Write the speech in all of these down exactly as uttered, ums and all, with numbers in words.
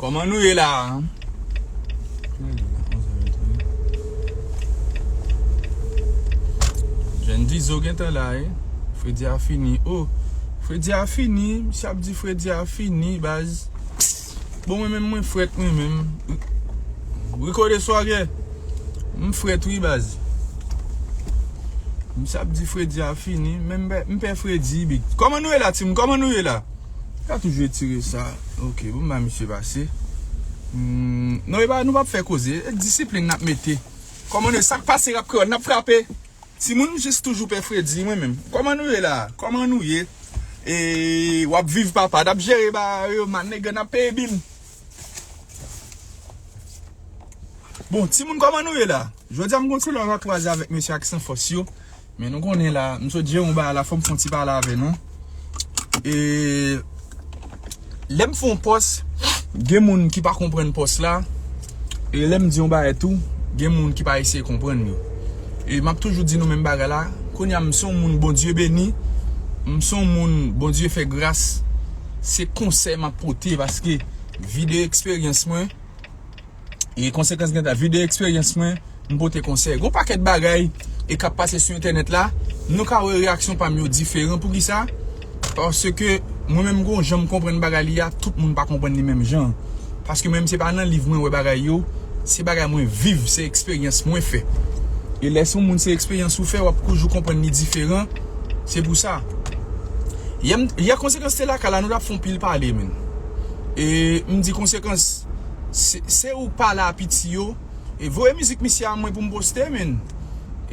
Kòman nou ye la? Jèn Dizo gentan la, wi. Fredi a fini. Oh, Fredi a fini. Misye ap di Fredi a fini, baz. Bon, mwen menm, mwen frèt, mwen menm. Rico de Soirée. M frèt, wi, baz. Misye ap di Fredi a fini. Men m pè, m pè Fredi, big. Kòman nou ye la, team? Kòman nou ye la? Ka toujou etire sa. Ok, bon, ba misye pase. Hmm, non, e ba, nou p ap fè koze. E disiplin n ap mete. Kòman nou, sa k pase, Rap Kreyòl? N ap frape. Timoun, m jis toujou pè Fredi, mwen menm. Kòman nou ye la? Kòman nou ye? E, w ap viv, papa. N ap jere bagay yo, man, nèg, n ap peye bil. Bon, timoun, kòman nou ye la? Jodi a, m gon ti lòt kwaze avèk mesye ak San Fòs yo. Men nou konnen la, m sot jere yon bagay la, fò m fè yon ti pale avè nou. E, lè m fè yon pòs, gen moun ki pa konprann pòs la. E lè m di yon bagay tou, gen moun ki pa eseye konprann yo. E m ap toujou di nou menm bagay la. Kounye a, m se yon moun Bondye beni. M se yon moun Bondye fè gras. Se konsèy m ap pote paske vi de eksperyans mwen, e konsekans gen ta, vi de eksperyans mwen, m pote konsèy. Gon pakèt bagay e k ap pase sou entènèt la, nou ka wè reyaksyon pa m yo diferan. Poukisa? Paske mwen menm, gon jan m konprann bagay li a, tout moun pa konprann li menm jan. Paske mwen menm, se pa nan liv mwen wè bagay yo, se bagay mwen viv, se eksperyans mwen fè. E lè se yon moun, se eksperyans ou fè, w ap toujou konprann li diferan. Se pou sa. Yè, m- yè konsekans te lakay la, nou t ap fè yon pil pale, men. E m di konsekans, se, se ou k pale a piti yo. E voye mizik misye a mwen pou m poste, men.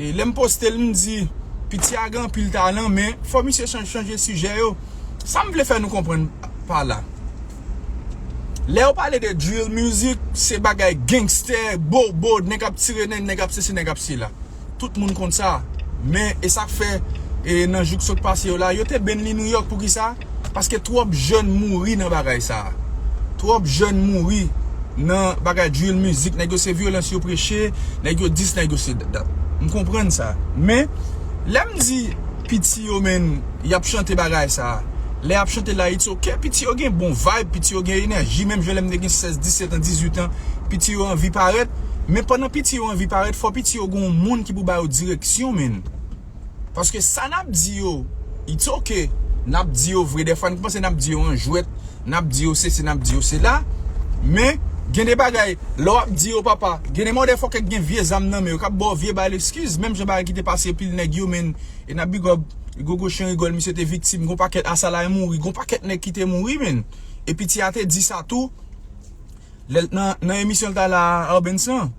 E lè m poste l, m di, piti a gen anpil talan, men fò misye chan- chanje sijè yo. Sa m vle fè nou konprann pa la. Lè yo pale de drill music, se bagay gangster, bobo, nèg ap tire nèg, nèg ap sesi, nèg ap sela. Tout moun konn sa. Men, e sa k fè, e nan jou k sot pase yo la, yo te benn li Nouyòk. Poukisa? Paske twòp jèn mouri nan bagay sa a. Twòp jèn mouri nan bagay drill music. Nèg yo se vyolans yo preche, nèg yo dis, nèg yo se dat. M konprann sa. Men, lè m di piti yo, men, y ap chante bagay sa a. Lè y ap chante la, it's ok. Piti yo gen bon vibe, piti yo gen enèji. Menm jan lè m te gen sèz, disèt an, dizuit an, piti yo anvi parèt. Men pandan piti yo anvi parèt, fò piti yo gen yon moun ki pou ba yo direksyon, men. Paske sa n ap di yo, it's ok. N ap di yo vre. Dèfwa, n panse n ap di yo an jwèt. N ap di yo sesi, n ap di yo sela. Men, gen de bagay, lè w ap di yo, papa, gen de motherfucker k gen vye zam nan men yo, k ap ba w vye bal eskiz, menm jan bagay ki te pase pil nèg yo, men, e n ap big up Gogo Chen Rigòl, misye te viktim, gon pakèt Asalay mouri, gon pakèt nèg ki te mouri, men. E piti a te di sa tou, lè l nan, nan emisyon l t al a Arbenz lan.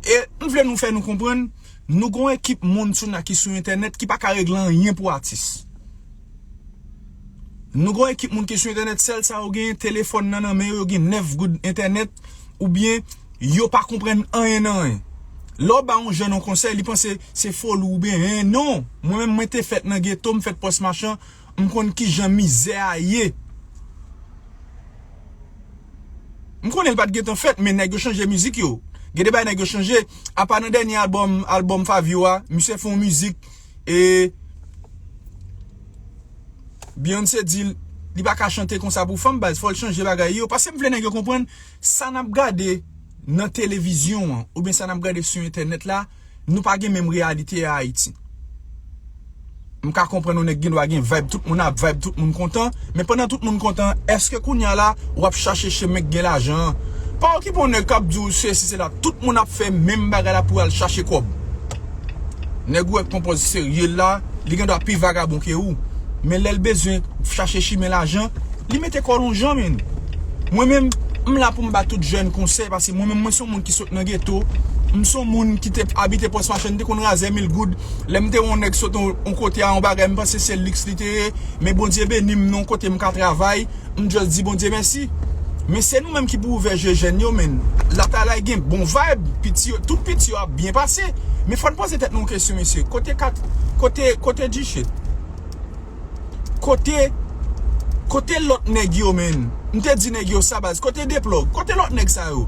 E m vle nou fè nou konprann, nou gon ekip moun sou na ki sou entènèt ki pa ka regle anyen pou atis. Nou gon ekip moun ki sou entènèt, sèl sa yo genyen, telefòn nan nan men yo, yo gen nèf goud entènèt, oubyen yo pa konprann anyen nan anyen. Lè w ba yon jèn yon konsèy, li panse se foli oubyen en, non. Mwen menm, mwen te fèt nan geto, m fèt Pòs Machan, m konn kijan mizè a ye. M konnen l pa t gentan fèt, men nèg yo chanje mizik yo. Gen de bagay nèg yo chanje. Apa nan dènye albòm, albòm Fabio a, misye fè yon mizik, e Beyoncé di l, li pa ka chante konsa pou fanm, baz, fò l chanje bagay yo. Paske m vle nèg yo konprann, sa n ap gade nan televizyon an, oubyen sa n ap gade sou entènèt la, nou pa gen menm reyalite a Ayiti. M ka konprann yon nèg gen dwa gen vibe, tout moun ap vibe, tout moun kontan, men pandan tout moun kontan, èske kounye a la, w ap chache chemen k gen lajan an? Pa okipe yon nèg k ap di w sesi, sela, tout moun ap fè menm bagay la pou al chache kòb. Nèg ou wè k pran pòz serye l la, li gen dwa pi vagabon ke ou. Men lè l bezwen chache chimen lajan, li mete kò l yon jan, men. Mwen menm, m la pou m ba tout jèn konsèy, paske mwen menm, mwen se yon moun ki sot nan geto. M se yon moun ki te abite Pòs Machan, m te konn razè mil goud. Lè m te wè yon nèg sot yon, yon kote a yon bagay, m panse se liks li te ye. Men Bondye beni m nan yon kote m ka travay. M just di Bondye mèsi. Men se nou menm ki pou ouvè je jèn yo, men. Latalay gen bon vibe, piti yo, tout piti yo ap byen pase. Men fò n poze tèt nou yon kesyon, mesye. Kote kat, kote, kote G-Shit? Kote, kote lòt nèg yo, men? M te di nèg yo sa, baz. Kote Deplòg? Kote lòt nèg sa yo?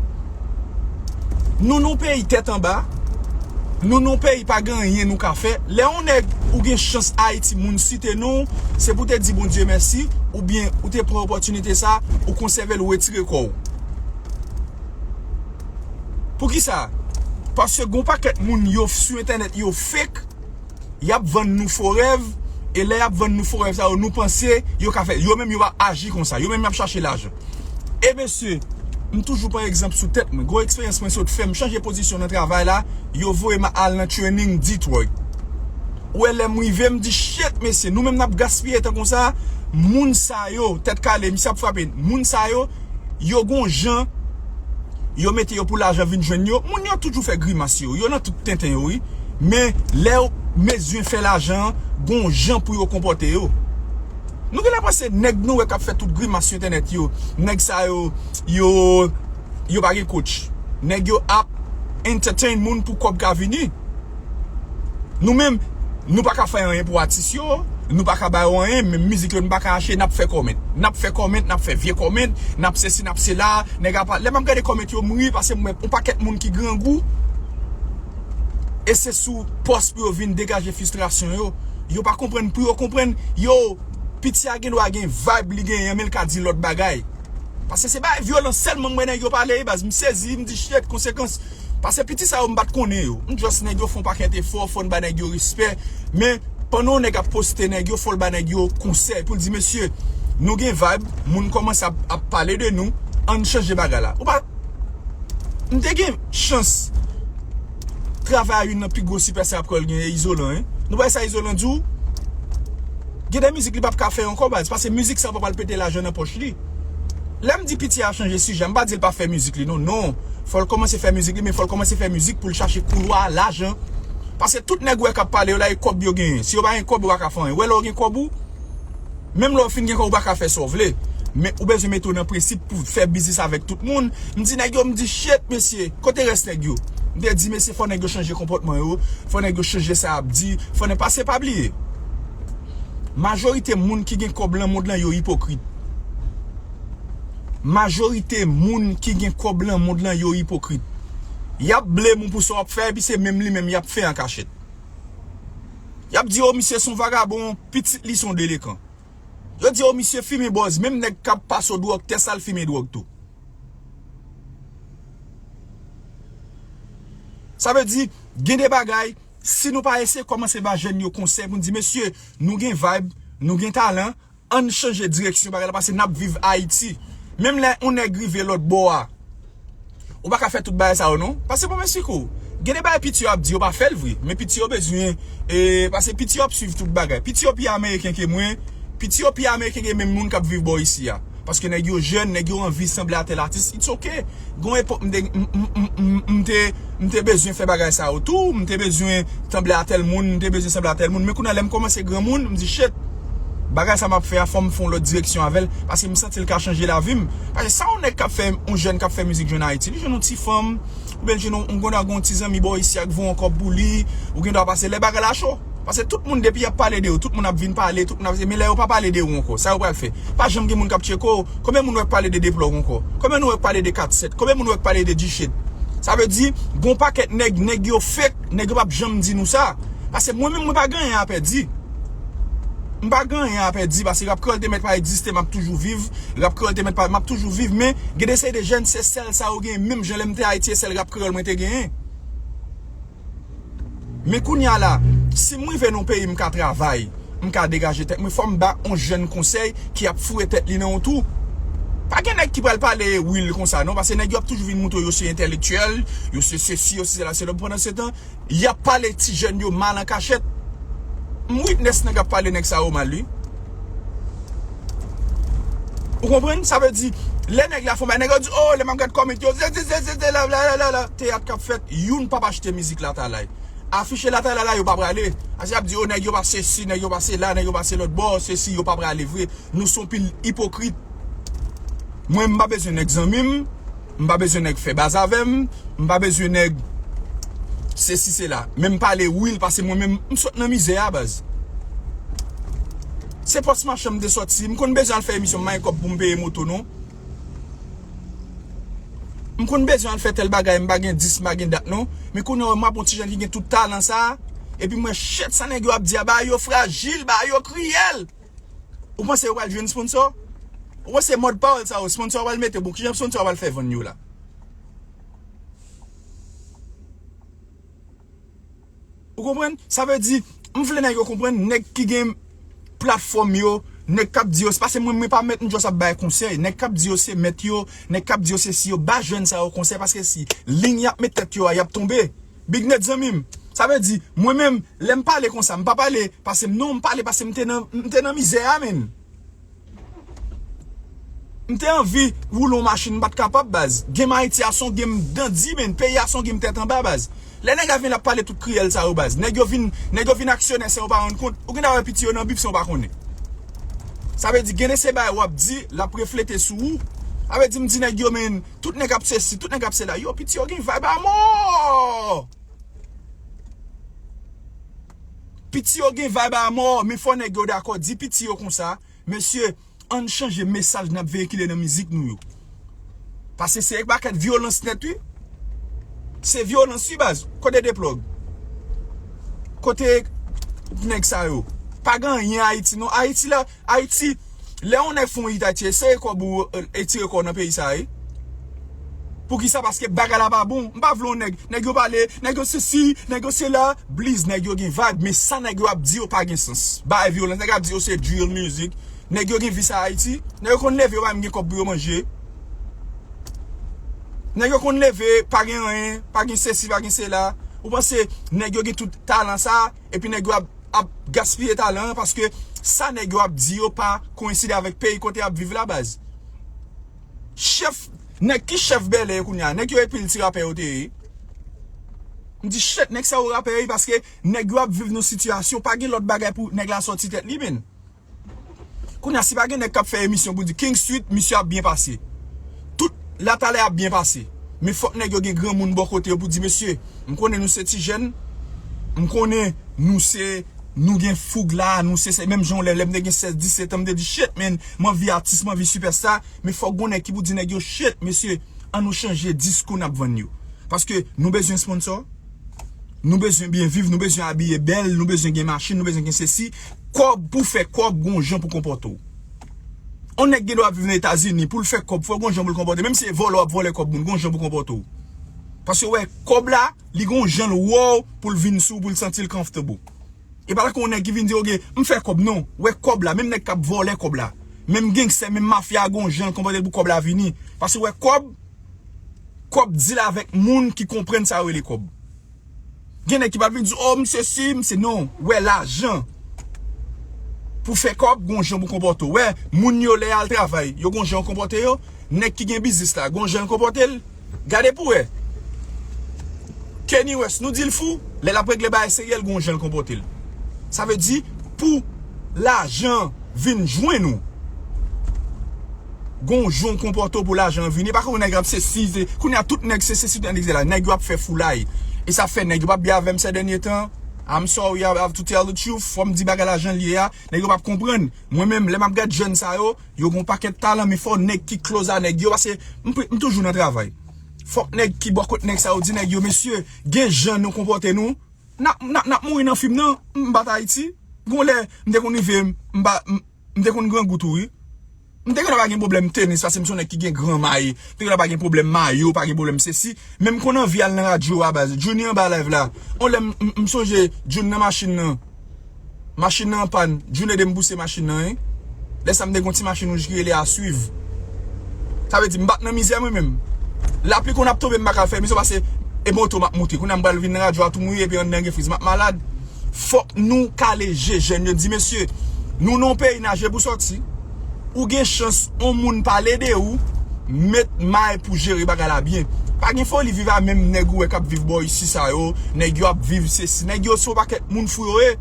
Nou, nou peyi tèt anba. Nou, nou peyi pa gen anyen nou ka fè. Lè yon nèg ou gen chans Ayiti, moun site non w, se pou te di Bondye mèsi, oubyen ou te pran opòtinite sa, ou konsève l, ou retire kò w. Poukisa? Paske gon pakèt moun yo sou entènèt yo fake, y ap vann nou fo rèv, e lè y ap vann nou fo rèv sa yo, nou panse yo ka fè, yo menm yo pa aji konsa, yo menm y ap chache lajan. E mesye, m toujou pran egzanp sou tèt mwen. Gwo eksperyans mwen sot fè, m chanje pozisyon nan travay la, yo voye m al nan training Detroit. Ou wè lè m rive, m di, "Shit, mesye, nou menm n ap gaspiye tan konsa." Moun sa yo, tèt kale, misye ap frape. Moun sa yo, yo gon jan, yo mete yo pou lajan vin jwenn yo. Moun yo toujou fè grimas yo, yo nan tout tenten yo, wi. Men lè yo bezwen fè lajan, gon jan pou yo konpòte yo. Nou genlè panse nèg nou wè k ap fè tout grimas sou entènèt yo, nèg sa yo, yo, yo pa gen coach. Nèg yo ap entertain moun pou kòb ka vini. Nou menm, nou pa ka fè anyen pou atis yo, nou pa ka ba yo anyen, menm mizik yo nou pa ka achte, n ap fè comment. N ap fè comment, n ap fè vye comment, n ap sesi, n ap sela, nèg apa. Lè m ap gade comment yo, m ri, paske m wè yon pakèt moun ki grangou. E se sou pòs pou yo vin degaje fristrasyon yo. Yo pa konprann, pou yo konprann, yo, piti a gen dwa gen vibe li genyen, men l ka di lòt bagay. Paske se bagay vyolans sèlman m wè nèg yo pale, baz, m sezi, m di, "Shit, konsekans." Paske piti sa yo m pa t konnen yo. M just nèg yo fè yon pakèt efò, fò n ba nèg yo respè. Men pandan yon nèg ap poste nèg yo, fò l ba nèg yo konsèy pou l di, "Mesye, nou gen vibe, moun kòmanse ap, ap pale de nou, ann chanje bagay la." Ou pa, m te gen chans travay a youn nan pi gwo sipèsta rap kreyòl genyen, Izolan, en. Nou wè sa Izolan di w? Gen de mizik li p ap ka fè ankò, baz, paske mizik sa pa pral pete lajan nan pòch li. Lè m di piti a chanje sijè, m pa di l pa fè mizik li, non, non. Fò l kòmanse fè mizik li, men fò l kòmanse fè mizik pou l chache koulwa lajan. Paske tout nèg ou wè k ap pale yo la, e kòb yo genyen. Si yo pa gen kòb, yo pa ka fè anyen. Ou wè lè w gen kòb ou, menm lè w fin gen kòb, ou pa ka fè sa w vle. Men ou bezwen mete w nan prensip pou fè biznis avèk tout moun. M di nèg yo, m di, "Shit, mesye, kote rès nèg yo?" M te di, "Mesye, fò nèg yo chanje konpòtman yo, fò nèg yo chanje sa y ap di, fò nèg," paske pa bliye, majorite moun ki gen kòb lan mond lan, yo ipokrit. Majorite moun ki gen kòb lan mond lan, yo ipokrit. Y ap blame ou pou sa w ap fè, epi se menm li menm y ap fè an kachèt. Y ap di, "O, misye se yon vagabon, pitit li se yon delekan." Yo di, "O, misye fimen bòz, menm nèg k ap pase w dwòg, tè sa l fimen dwòg tou." Sa vle di, gen de bagay, si nou pa eseye kòmanse ba jèn yo konsèy pou n di, "Mesye, nou gen vibe, nou gen talan, ann chanje direksyon bagay la, paske n ap viv Ayiti." Menm lè yon nèg rive lòt bò a, ou pa ka fè tout bagay sa yo, non. Paske bon, m esplike w. Gen de bagay piti yo ap di, yo pa fè l vre. Men piti yo bezwen, e, paske piti yo ap swiv tout bagay. Piti yo pi ameriken ke mwen. Piti yo pi ameriken ke menm moun k ap viv bò isi a. Paske nèg yo jèn, nèg yo anvi sanble a tèl atis. It's ok. Gon epòk m te, m, m, m, m, m te, m te bezwen fè bagay sa yo tou. M te bezwen sanble a tèl moun, m te bezwen sanble a tèl moun. Men kounye a lè m kòmanse granmoun, m di, "Shit, bagay sa m ap fè a, fò m fè yon lòt direksyon avè l." Paske m santi l ka chanje lavi m. Paske sa yon nèg k ap fè, yon jèn k ap fè mizik jwenn Ayiti, li jwenn yon ti fanm, oubyen l jwenn yon, yon gonna, gon ti zanmi bò isi a k voye yon kòb pou li, ou gen dwa pase lè bagay la cho. Paske tout moun, depi y ap pale de yo, tout moun ap vin pale, tout moun ap, men lè yo pa pale de ou ankò, sa yo pral fè? Pa janm gen moun k ap tcheke w. Konbyen moun ou wè k pale de Deplò ankò? Konbyen nou wè k pale de Kat Sèt? Konbyen moun ou wè k pale de Dichèt? Sa vle di, gon pakèt nèg, nèg yo fake, nèg yo p ap janm di nou sa. Paske mwen menm, mwen pa gen anyen a pèdi. M pa gen anyen a pèdi, paske rap kreyòl te mèt pa egziste, m ap toujou viv. Rap kreyòl te mèt pa, m ap toujou viv, men gen de seri de jèn, se sèl sa yo genyen, menm jan lè m te Ayiti, se sèl rap kreyòl mwen te genyen. Men kounye a la, si m rive nan yon peyi, m ka travay, m ka degaje tèt mwen, fò m ba yon jèn konsèy ki ap foure tèt li nan yon twou. Pa gen nèg ki pral pale Will konsa, non, paske nèg yo ap toujou vin montre w yo se entèlektyèl, yo se sesi, yo se sela, se lòt. Pandan se tan, y ap pale ti jèn yo mal an kachèt. M witness nèg ap pale nèg sa yo mal, wi. Ou konprann? Sa vle di, lè nèg la fè yon bagay, nèg yo di, "O, lè m ap gad comment yo, ze, ze, ze, ze, ze, la, la, la, la, la, teyat k ap fèt, youn p ap achte mizik Latalay. Afiche Latalay la, yo pa prale." Ase y ap di, "O, nèg yo pa sesi, nèg yo pa sela, nèg yo pa se lòt bò, sesi, yo pa prale vre." Nou se yon pil ipokrit. Mwen, m pa bezwen nèg zanmi m, m pa bezwen nèg fè baz avè m, m pa bezwen nèg sesi sela. Men m pale Will, paske mwen menm, m sot nan mizè a, baz. Se pòs machann m te sòti, m konn bezwen al fè emisyon, m pa gen kòb pou m peye moto, non. M konn bezwen al fè tèl bagay, m pa gen dis, m pa gen dat, non. Men kounye a, m ap yon ti jèn ki gen tout talan sa, epi m wè shit sa nèg yo ap di a, bagay yo frajil, bagay yo kriyèl. Ou panse yo pral jwenn sponsor? Ou panse mòd pawòl sa yo, sponsor yo pral mete, bon, kijan sponsor yo pral fè vann yo la? Ou konprann? Sa vle di, m vle nèg yo konprann, nèg ki gen platfòm yo, nèg k ap di yo, se paske mwen, mwen pa mèt, m just ap bay konsèy. Nèg k ap di yo se mèt yo, nèg k ap di yo se si yo, ba jèn sa yo konsèy, paske si liy y ap met tèt yo a, y ap tonbe. Big Nèt zanmi m. Sa vle di, mwen menm, lè m pale konsa, m pa pale paske m non, m pale paske m te nan, m te nan mizè a, menn. M te anvi woule yon machin, m pa t kapab, baz. Game Ayiti a se yon game dandi, menn. Peyi a se yon game tèt anba, baz. Lè nèg la vin ap pale tout kriyèl sa yo, baz. Nèg yo vin, nèg yo vin aksyonè san yo pa rann kont. Ou gen dwa wè piti yo nan bif san yo pa konnen. Sa vle di, gen de se bagay w ap di, l ap reflete sou ou. Sa vle di, m di nèg yo, menn, tout nèg ap sesi, tout nèg ap sela. Yo, piti yo gen vibe a mò! Piti yo gen vibe a mò, men fò nèg yo dakò. Di piti yo konsa, mesye, ann chanje mesaj n ap veyikile nan mizik nou yo. Paske se yon pakèt vyolans nèt, wi. Se vyolans, wi, baz. Kote Deplòg? Kote nèg sa yo? Pa gen anyen Ayiti, non. Ayiti la, Ayiti, lè yon nèg fè yon hit Ayiti, eseye kòb ou, e, etire kò w nan peyi sa, wi. Poukisa? Paske bagay la pa bon. M pa vle yon nèg. Nèg yo pale, nèg yo sesi, nèg yo sela. Bliz, nèg yo gen vibe, men sa nèg yo ap di yo pa gen sans. Bagay vyolans, nèg ap di yo se drill music. Nèg yo gen vi sa Ayiti. Nèg yo konn leve, yo pa menm gen kòb pou yo manje. Nèg yo konn leve, pa gen anyen, pa gen sesi, pa gen sela. Ou panse nèg yo gen tout talan sa, epi nèg yo ap, ap gaspiye talan an, paske sa nèg yo ap di yo pa koyenside avèk peyi kote y ap viv la, baz. Chèf, nèg ki chèf bèlè kounye a, nèg yo e pil ti rapè yo te ye. M di, shit, nèg sa yo rapè, wi, paske nèg yo ap viv nan sitiyasyon, pa gen lòt bagay pou nèg la sòti tèt li, menn. Kounye a, si pa gen nèg k ap fè emisyon pou di King Street, misye ap byen pase. Tout latalè ap byen pase. Men fòk nèg yo gen granmoun bò kote yo pou di, mesye, m konnen nou se ti jèn, m konnen nou se, nou gen foug la, nou se, se menm jan lè, lè m te gen sèz, disèt an, m te di, shit, man, m anvi atis, m anvi sipèsta, men fòk gon nèg ki pou di nèg yo, shit, mesye, ann nou chanje diskou n ap vann yo. Paske nou bezwen sponsò, nou bezwen byen viv, nou bezwen abiye bèl, nou bezwen gen machin, nou bezwen gen sesi. Kòb, pou fè kòb, gon jan pou konpòte w. On nèg gen dwa viv nan Etazini, pou l fè kòb, fò gon jan pou l konpòte. Menm si se vòlè w ap vòlè kòb moun, gon jan pou konpòte w. Paske wè, kòb la, li gon jan l wè w pou l vin sou w, pou l santi l comfortable. E pa tankou yon nèg ki vin di, oke, m fè kòb, non. Wè kòb la, menm nèg k ap vòlè kòb la. Menm gangstè, menm mafya a gon jan l konpòte l pou kòb la vini. Paske wè kòb, kòb deal avèk moun ki konprann sa yo rele kòb. Gen nèg ki pral vin di, o, m sesi, m se, non, wè lajan. Pou fè kòb, gon jan pou konpòte w. Wè, moun yo lè y al travay, yo gon jan yo konpòte yo. Nèg ki gen biznis la, gon jan l konpòte l. Gade pou wè. Kanye West, nou di l fou, lè l ap regle bagay serye, l gon jan l konpòte l. Sa vle di, pou lajan vin jwenn ou, gon jan w konpòte w pou lajan an vini. E pa konn nèg ap sesi, se, kounye a tout nèg se sesi, tout nèg se la. Nèg yo ap fè foulay. E sa fè nèg yo p ap byen avè m sè dènye tan. I'm sorry, I have to tell the truth. Fò m di bagay la jan l ye a. Nèg yo p ap konprann. Mwen menm, lè m ap gad jèn sa yo, yo gon pakèt talan, men fò nèg ki close a nèg yo, paske m, m toujou nan travay. Fòk nèg ki bò kot nèg sa yo di nèg yo, mesye, gen jan nou konpòte nou. N ap, n ap, n ap mouri nan fim nan, m bat Ayiti. Gon lè, m te konn rive, m pa, m, m te konn grangou tou, wi. M te gentan pa gen pwoblèm tenis, paske m se yon nèg ki gen gran may. M te gentan pa gen pwoblèm mayo, pa gen pwoblèm sesi. Men m konn anvi al nan radyo a baz. Junior anba live la. On lè m, m, m sonje Jun nan machin nan. Machin nan anpàn. Jun ede m pouse machin nan, wi. Lè sa m te gon ti machin wouj ki rele A Suivre. Sa vle di m pa t nan mizè mwen menm. Lapli konn ap tonbe m pa ka fè emisyon paske e moto m ap moute. Kounye a m pral vin nan radyo a tou mouye epi anndan gen friz. M ap malad. Fòk nou kale je jèn yo di, mesye, nou nan yon peyi naje pou sòti. Ou gen chans, yon moun pale de ou, met may pou jere bagay la byen. Pa gen foli viv a menm nèg ou wè k ap viv bò isi sa yo, nèg yo ap viv sesi, nèg yo se yon pakèt moun fou yo ye.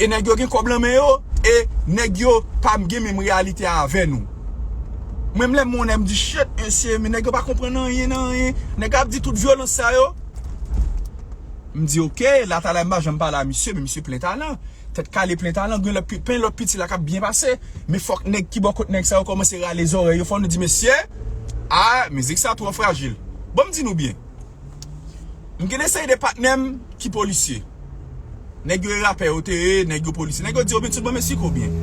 E nèg yo gen kòb lan men yo, e nèg yo pa gen menm reyalite a avè nou. Mwen, m lè m wè yon nèg, m di, shit, mesye, men nèg yo pa konprann anyen nan anyen. Nèg ap di tout vyolans sa yo. M di, oke, la talè m pa janm pale a misye, men misye plen talan. Tèt kale plen talan, gen lòt pi-, plen lòt piti la k ap byen pase. Men fòk nèg ki bò kot nèg sa yo kòmanse rale zòrèy yo. Fò nou di, mesye, a, mizik sa twò frajil. Bon, m di nou byen. M gen de seri de patnè m ki polisye. Nèg yo e rapè yo te ye, nèg yo polisye. Nèg yo di yo, Benson, ban m esplike w byen.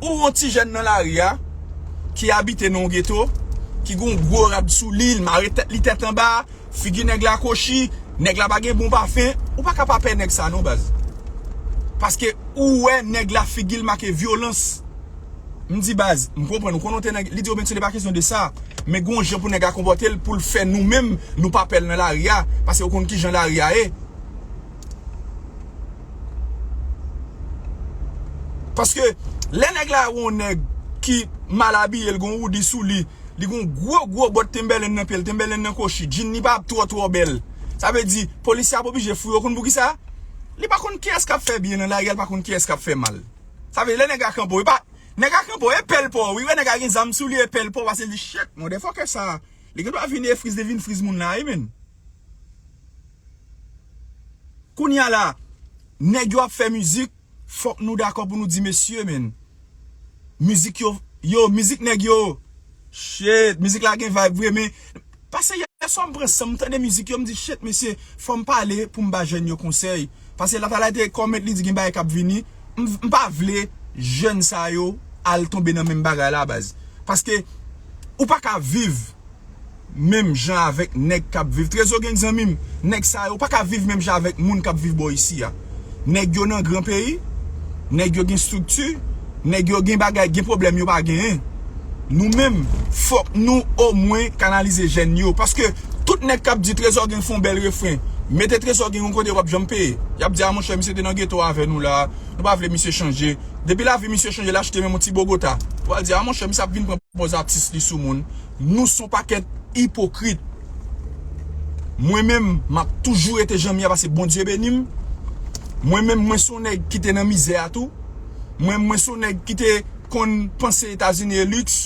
Ou yon ti jèn nan lari a, ki abite nan yon geto, ki gen yon gwo rad sou li, l mare tèt li tèt anba, figi nèg la kochi, nèg la pa gen bon pafen, ou pa ka pa pè nèg sa non, baz. Paske ou wè nèg la figi l make vyolans. M di, baz, m konprann, ou konn ou te nan, li di, oh, men ce n'est pas question de ça. Men gon jan pou nèg la konpòte l pou l fè nou menm, nou pa pè l nan lari a. Paske ou konn kijan lari a ye. Paske lè nèg la wè yon nèg ki mal abiye, l gon woody sou li, li gon gwo, gwo bòt Timberland nan pye l, Timberland nan kwochi, jean li pa twò, twò bèl. Sa vle di, polisye a pa oblije fouye w. Ou konn poukisa? Li pa konn kiyès k ap fè byen nan lari a, li pa konn kiyès k ap fè mal. Sa vle di, lè nèg la kanpe w, e pa, nèg la kanpe w, e pè l pa w, wi, wè nèg la gen zam sou li, e pè l pa w, pase l di, shit, motherfucker sa, li gen dwa vin e friz, li vin friz moun la, wi, men. Kounye a la, nèg yo ap fè mizik, fòk nou dakò pou nou di, mesye, men, mizik yo, yo, mizik nèg yo, shit, mizik la gen vibe vre, men, pase yè swa m pran san m tande mizik yo, m di, shit, mesye, fò m pale pou m ba jèn yo konsèy. Pase la talè te kòmèt li di gen bagay k ap vini, m, m pa vle jèn sa yo al tonbe nan menm bagay la, baz. Paske ou pa ka viv menm jan avèk nèg k ap viv. Trezò Gang zanmi m, nèg sa yo pa ka viv menm jan avèk moun k ap viv bò isi a. Nèg yo nan gran peyi, nèg yo gen estrikti, nèg yo gen bagay, gen pwoblèm yo pa genyen. Nou menm, fòk nou omwen kanalize jèn yo. Paske tout nèg k ap di Trezò Gang fè yon bèl refren, mete Trezò Gang yon kote, w ap janm peye. Y ap di, a monchè, misye te nan geto avè nou la, nou pa vle misye chanje. Depi lavi misye chanje, l achte menm yon ti Bogota. Ou pral di, a monchè, misye ap vin pran pòz atis li sou moun. Nou se yon pakèt ipokrit. Mwen menm, m ap toujou rete jan m ye a, pase Bondye beni m. Mwen menm, mwen se yon nèg ki te nan mizè a tou. Mwen, mwen se yon nèg ki te konn panse Etazini e liks.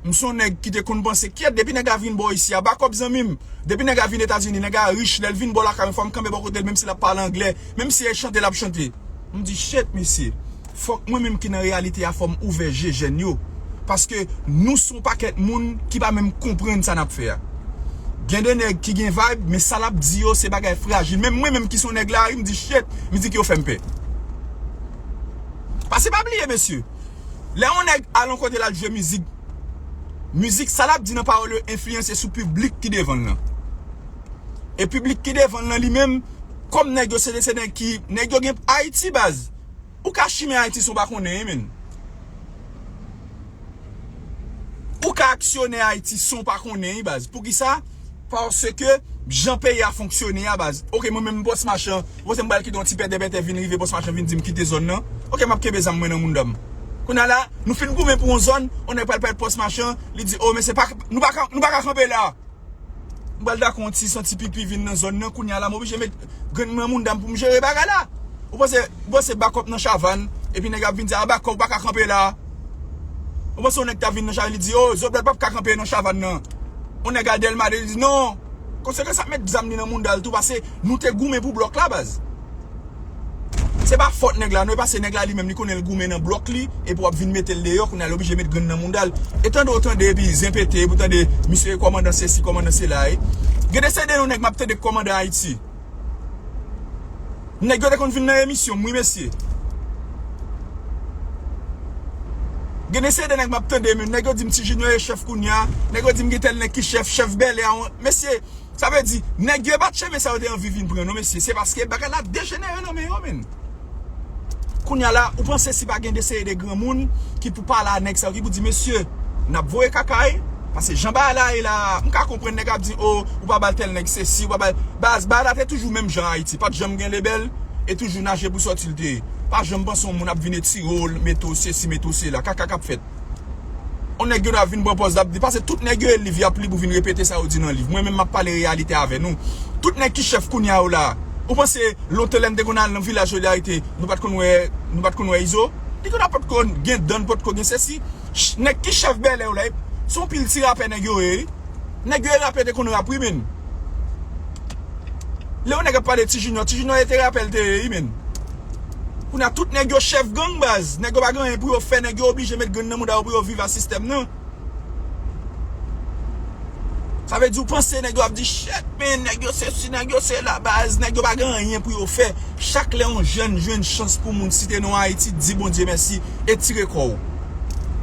M se yon nèg ki te konn panse, kyèt, depi nèg la vin bò isi a, bakòp zanmi m. Depi nèg la vin Etazini, nèg la rich, lè l vin bò lakay mwen, fò m kanpe bò kote l, menm si l ap pale anglè, menm si e chante l ap chante. M di, shit, mesye. Fòk mwen menm ki nan reyalite a, fò m ouvè je jèn yo. Paske nou se yon pakèt moun ki pa menm konprann sa n ap fè a. Gen de nèg ki gen vibe, men sa l ap di yo, se bagay frajil. Menm mwen menm ki se yon nèg lari, m di, shit, mizik yo fè m pè. Pase pa bliye, mesye. Lè yon nèg al yon kote l al jwe mizik, mizik, sa l ap di nan pawòl yo enfliyanse sou piblik ki devan l lan. E piblik ki devan l lan li menm, kòm nèg yo se, se nèg ki, nèg yo gen Ayiti, baz. Ou ka chimen Ayiti san w pa konnen, wi, menn. Ou ka aksyone Ayiti san w pa konnen, wi, baz. Poukisa? Paske jan peyi a fonksyone a, baz. Oke, mwen menm, Bòs Machan, ou panse m pral kite yon ti pètèpètè vin rive, Bòs Machan vin di m kite zòn nan? Oke, m ap kenbe zam mwen nan mounda m. Kounye a la, nou fin goumen pou yon zòn, yon nèg pral pèt Bòs Machan, li di, o, men se pa, nou pa ka, nou pa ka kanpe la. M pral dakò yon ti santi pipi vin nan zòn nan, kounye a la, m oblije met grenn nan mounda m pou m jere bagay la. Ou panse, ou panse bakòp nan Chavann, epi nèg ap vin di, a, bakòp, ou pa ka kanpe la. Ou panse yon nèg ta vin nan Chavann, li di, o, Zòblòt p ap ka kanpe nan Chavann nan. Yon nèg al Dèlma de, li di, non. Konsekans ap met zam li nan mounda l tou, pase nou te goumen pou blòk la, baz. Se pa fòt nèg la, non, e pase nèg la li menm, li konnen l goumen nan blòk li, epi w ap vin mete l deyò, kounye a l oblije met grenn nan mounda l. E tande w tande, epi zen pete, epi w tande, misye kòmandan sesi, kòmandan sela, e. Gen de se de nou nèg m ap tande kòmandan Ayiti. Nèg yo te konn vin nan emisyon m, wi, mesye. Gen de se de nèg m ap tande, men nèg yo di m Ti Junior e chèf kounye a, nèg yo di m gen tèl nèg ki chèf, chèf bèlè a, mesye. Sa vle di, nèg yo e pa t chemen sa yo te anvi vin pran, non, mesye. Se paske bagay la dejenere nan men yo, menn. Kounye a la, ou panse si pa gen de seri de granmoun ki pou pale a nèg sa yo, ki pou di, mesye, n ap voye kaka, wi. Pase jan bagay la ye la, m ka konprann nèg ap di, o, ou pa ba l tèl nèg sesi, ou pa ba l. Baz, bagay la te toujou menm jan Ayiti. Pa t janm gen lebèl, e toujou naje pou sòti l te ye. Pa janm panse yon moun ap vin etire w, mete w sesi, mete w sela. Kaka k ap fèt. On nèg yo ap vin pran pòz l ap di, pase tout nèg yo e liv y ap li pou vin repete sa yo di nan liv. Mwen menm m ap pale reyalite avè nou. Tout nèg ki chèf kounye a yo la. Ou panse lontan lè n te konn al nan Vilaj Solidarite, nou pa t konn wè, nou pa t konn wè Izo? Li konn ap pa t konn gen dan, pa t konn gen sesi. Ch-, nèg ki chèf bèlè yo la, se yon pil ti rapè nèg yo ye, wi. Nèg yo e rapè te konn rap, wi, menn. Lè yon nèg ap pale Ti Junior, Ti Junior e te rapè l te ye, wi, menn. Kounye a tout nèg yo chèf gang, baz. Nèg yo pa gen anyen pou yo fè, nèg yo oblije met grenn nan mouda yo pou yo viv a sistèm nan. Sa vle di ou panse nèg yo ap di, shit, men nèg yo sesi, nèg yo sela, baz, nèg yo pa gen anyen pou yo fè. Chak lè yon jèn jwenn chans pou moun site non Ayiti, di Bondye mèsi e tire kò w.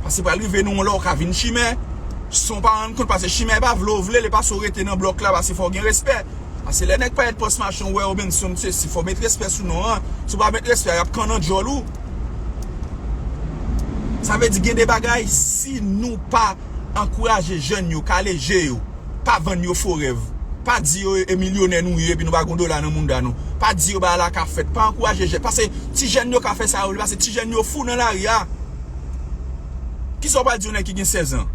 Pase pral rive nan yon lè w ka vin chimè, san w pa rann kont, pase chimè e pa vle w vle, li pase w rete nan blòk la, pase fò w gen respè. Se lè nèg parèt pòs machin, ou wè yo menm si yon sesi, fò met respè sou non an. Si w pa met respè, y ap kannan djòl ou. Sa vle di gen de bagay, si nou pa ankouraje jèn yo, kale je yo, pa vann yo fo rèv. Pa di yo e milyonè nou ye epi nou pa gon dola nan mounda nou. Pa di yo bagay la ka fèt. Pa ankouraje jèn. Paske ti jèn yo ka fè sa yo vle, paske ti jèn yo fou nan lari a. Kisa w pral di yon nèg ki gen sèz an?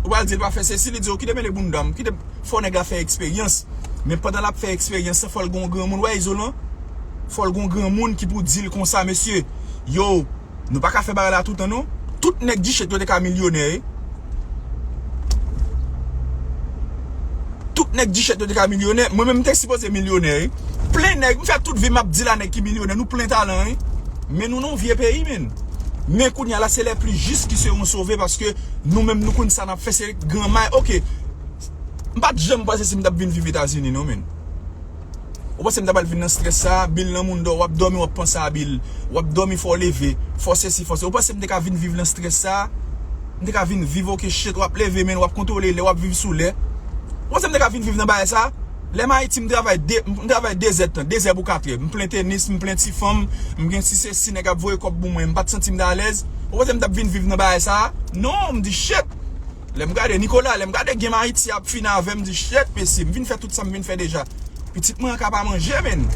Ou pral di l pa fè sesi, li di w kite mele bounda m, kite fò nèg la fè eksperyans. Men pandan l ap fè eksperyans lan, fò l gen yon granmoun, wè izolan. Fò l gen yon granmoun ki pou di l konsa, mesye, yo, nou pa ka fè bagay la toutan non. Tout nèg dichèt yo te ka milyonè, wi. Tout nèg dichèt yo te ka milyonè. Mwen menm m te sipoze milyonè, wi. Plen nèg, m fè tout vi m ap di la nèg ki milyonè, nou plen talan, wi. Men nou nan yon vye peyi, menn. Men kounye a la, se les plus justes qui seront sauvés, paske nou menm nou konn sa n ap fè, se granmay. Oke. M pa t janm panse si m t ap vin viv Etazini, non, menn. Ou panse m ta pral vin nan strès sa, bil nan mounda w, w ap dòmi, w ap panse a bil, w ap dòmi, fò w leve, fò sesi, fò se. Ou panse m te ka vin viv nan strès sa? M te ka vin viv, oke, shit, w ap leve, menn, w ap kontwole lè, w ap viv sou lè. Ou panse m te ka vin viv nan bagay sa? Lè m Ayiti, m travay de, m travay de zè tan, de zè pou kat è. M plen tenis, m plen ti fanm, m gen ti sesi, nèg ap voye kòb pou mwen, m pa t santi m t alèz. Ou panse m t ap vin viv nan bagay sa? Non, m di, shit. Lè m gade Nicolas, lè m gade game Ayiti ap fini avè m, m di, shit, mesye, m vin fè tout sa m vin fè deja. Pitit mwen an ka pa manje, menn.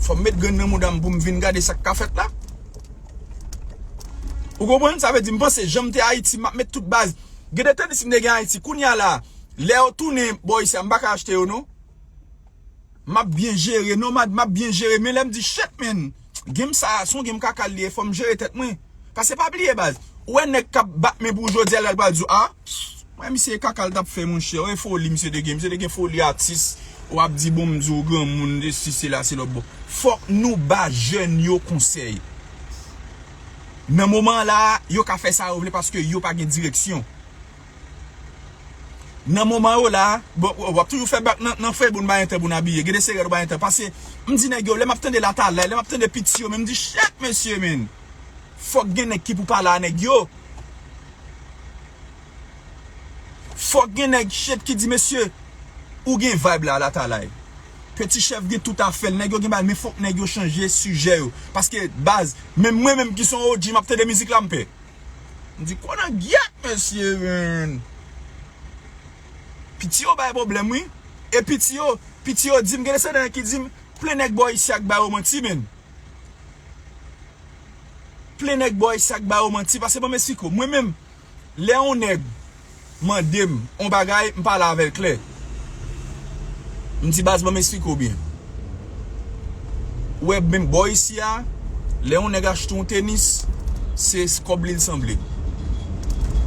Fò m met grenn nan mouda m pou m vin gade sa k ka fèt la. Ou konprann? Sa vle di, m panse, jan m te Ayiti, m ap met tout baz. Gen de tenis m te gen Ayiti, kounye a la, lè yo tounen bò isi a, m pa ka achte yo, non. M ap byen jere, non, m ap, m ap byen jere, men lè m di, shit, menn, game sa, se yon game kaka l ye, fò m jere tèt mwen. Paske pa bliye, baz, ou wè nèg k ap bat men pou jodi a, lè l pral di w, a, wè misye e kaka l t ap fè, monchè, e foli misye te gen, misye te gen foli atis, w ap di, bon, m di w, granmoun, de si, se la, se lòt bò. Fòk nou ba jèn yo konsèy. Nan moman la, yo ka fè sa yo vle paske yo pa gen direksyon. Nan moman yo la, bon, w ap toujou fè bak nan, nan fè bon bay entè bon abiye. Gen de serè nou bay entè. Paske, m di nèg yo, lè m ap tande Latalay, lè m ap tande piti yo, men m di, shit, mesye, men. Fòk gen nèg ki pou pale a nèg yo. Fòk gen nèg, shit, ki di, mesye, ou gen vibe la, Latalay. Peti Chèf gen tout afè l, nèg yo gen bagay, men fòk nèg yo chanje sijè yo. Paske, baz, menm mwen menm ki se yon O G, m ap tande mizik la, m pè. M di, konan gyèt, mesye, menn. Piti yo bay pwoblèm, wi. E piti yo, piti yo di m, gen de sèten ki di m, plen nèg bò isi a k ba yo manti, menn. Plen nèg bò isi a k ba yo manti, paske ban m esplike w. Mwen menm, lè yon nèg mande m yon bagay, m pale avè l klè. M di, baz, ban m esplike w byen. Ou wè, menm bò isi a, lè yon nèg achte yon tenis, se kòb li l sanble.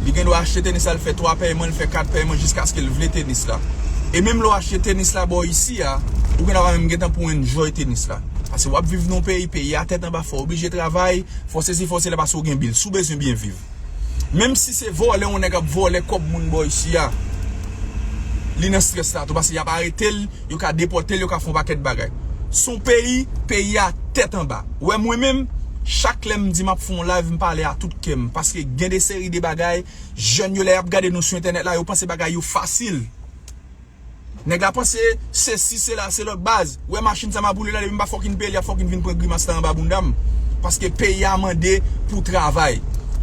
Li gen dwa achte tenis la, l fè twa pèyman, l fè kat pèyman, jiskaske l vle tenis la. E menm lè w achte tenis la bò isi a, ou gen dwa pa menm gentan pou enjoy tenis la. Paske w ap viv nan yon peyi, peyi a tèt anba, fò w oblije travay, fò sesi, fò sela, paske w gen bil, si w bezwen byen viv. Menm si se vòlè, yon nèg ap vòlè kòb moun bò isi a, li nan strès la tou, paske y ap arete l, yo ka depòte l, yo ka fè yon pakèt bagay. Se yon peyi, peyi a tèt anba. Ou wè mwen menm, chak lè m di m ap fè yon live, m pale a tout kè m, paske gen de seri de bagay, jèn yo lè y ap gade nou sou entènèt la, yo panse bagay yo fasil. Nèg la panse sesi, sela, se lòt baz. Ou wè machin sa m ap woule la, depi m pa fucking peye l, y ap fucking vin pran grimas la anba bounda m. Paske peyi a mande pou travay.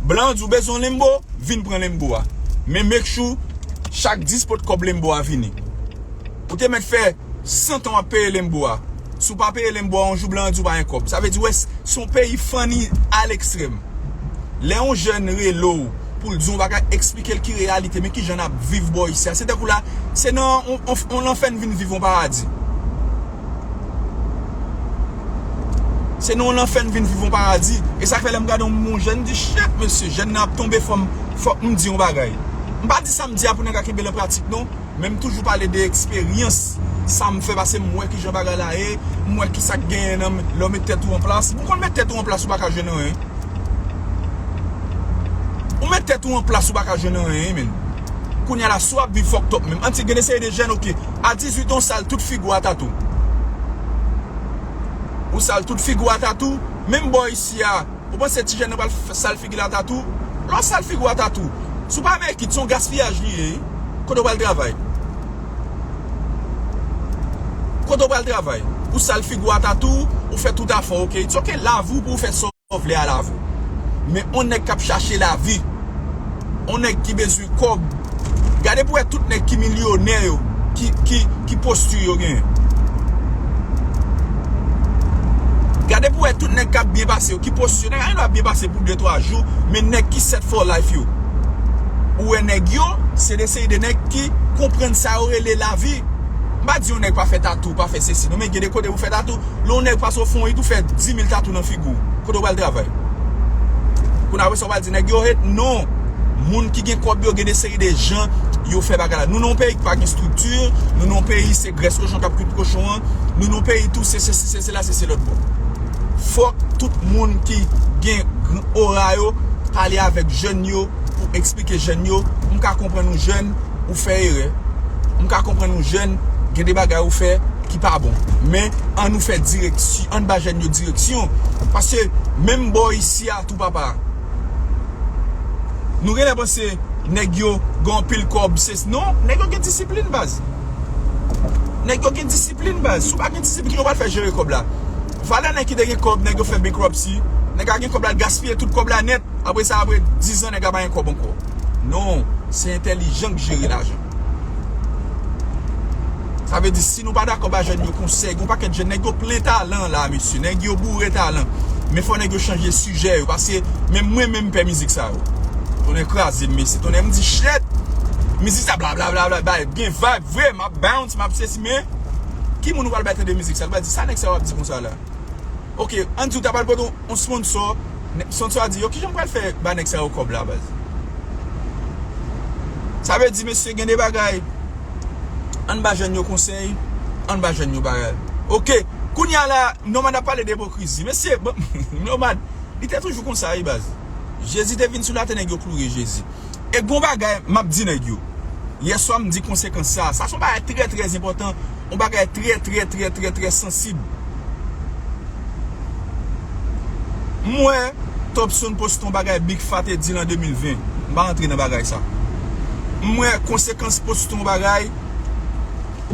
Blan di w bezwen Lambo, vin pran Lambo a. Men make sure chak dis pot kòb Lambo a vini. Ou te mèt fè san tan w ap peye Lambo a. Si w pa peye Lambo a, yon jou blan an di w pa gen kòb. Sa vle di, wè, s-, se yon peyi funny a lekstrèm. Lè yon jèn rele w pou l di w yon bagay, eksplike l ki reyalite, men ki jan n ap viv bò isi a. Se tankou la, se nan yon, yon, yon lanfè n vin viv yon paradi. Se nan yon lanfè n vin viv yon paradi. E sa k fè lè m gade yon, yon jèn, m di, shit, mesye, jèn nan ap tonbe, fò m, fòk m di yon bagay. M pa di sa m di a pou nèg la kenbe l an pratik, non. Men m toujou pale de eksperyans sa m fè, paske m wè kijan bagay la ye, m wè kisa k genyen nan men, lè w met tèt ou an plas. Ou konn met tèt ou an plas, ou pa ka jwenn anyen. Ou met tèt ou an plas, ou pa ka jwenn anyen, men. Kounye a la, si w ap viv fucked up menm. Anti gen de seri de jèn, oke. A dizuit an, w sal tout figi w a tatou. Ou sal tout figi w a tatou. Menm bò isi a, ou panse ti jèn nan pral f-, sal figi l a tatou? Lè w sal figi w a tatou, si w pa make it, se yon gaspiyaj li ye, wi. Kote w pral travay? Kote w pral travay? Ou sal figi w a tatou, ou fè tout afè w, ok? It's ok, lavi w pou w fè sa w vle a lavi w. Men on nèg k ap chache lavi, on nèg ki bezwen kòb. Gade pou w wè tout nèg ki milyonè yo, ki, ki, ki posti yo genyen. Gade pou w wè tout nèg k ap byen pase yo, ki posti yo. Nèg a gen dwa byen pase pou de twa jou, men nèg ki set for life yo. Ou wè nèg yo, se de seri de nèg ki konprann sa yo rele lavi. M pa di yon nèg pa fè tatou, pa fè sesi. Non, men gen de kote pou fè tatou. Lè yon nèg pase w fon it, ou fè dis mil tatou nan figi w. Kote w pral travay? Kounye a, apre sa, w pral di nèg yo hate? Non. Moun ki gen kòb yo gen de seri de jan yo fè bagay la. Nou nan yon peyi ki pa gen estrikti, nou nan yon peyi se grès kochon k ap kwit kochon an, nou nan yon peyi tou se sesi, se sela, se se lòt bò. Fòk tout moun ki gen gran ora yo pale avèk jèn yo pou eksplike jèn yo, m ka konprann yon jèn, ou fè erè. M ka konprann yon jèn, gen de bagay ou fè ki pa bon. Men, ann nou fè direksyon, ann ba jèn yo direksyon. Paske, menm bò isi a tou papa. Nou genlè panse nèg yo gen anpil kòb, se, non, nèg yo gen disiplin baz. Nèg yo gen disiplin baz. Si w pa gen disiplin, kijan w pral fè jere kòb la? Valè nèg ki te gen kòb, nèg yo fè bankruptcy, nèg la gen kòb la, l gaspiye tout kòb la nèt. Apre sa, apre diz an, nèg la pa gen kòb ankò. Non, se entèlijan k jere lajan. Sa vle di, si nou pa dakò ba jèn yo konsèy, gon pakèt jèn, nèg yo plen talan la, mesye, nèg yo boure talan. Men fò nèg yo chanje sijè yo, paske menm mwen menm m pè mizik sa yo. Tonnè kraze m, mesye, tonnè m di, shit! Mizik sa, bla, bla, bla, bla, bay, gen vibe vre, m ap bounce, m ap sesi, men ki moun ou pral bay tande mizik sa? Li pral di, sa nèg sa yo ap di konsa la? Ok, ann di w ta pral pote yon sponsor, nè-, sponsor a di, yo, kijan m pral fè ba nèg sa yo kòb la, baz? Sa vle di, mesye, gen de bagay, ann ba jèn yo konsèy, ann ba jèn yo bagay. Ok, kounye a la, Nomad ap pale de ipokrizi. Mesye, bon, Nomad, li te toujou konsa, wi, baz. Jezi te vin sou latè, nèg yo kloure Jezi. E gon bagay m ap di nèg yo. Yèswa m di konsekans sa. Sa se yon bagay trè, trè enpòtan. Yon bagay trè, trè, trè, trè, trè sansib. M wè Topson poste yon bagay Big Fat te di l an de mil ven. M pa rantre nan bagay sa. M wè konsekans poste yon bagay,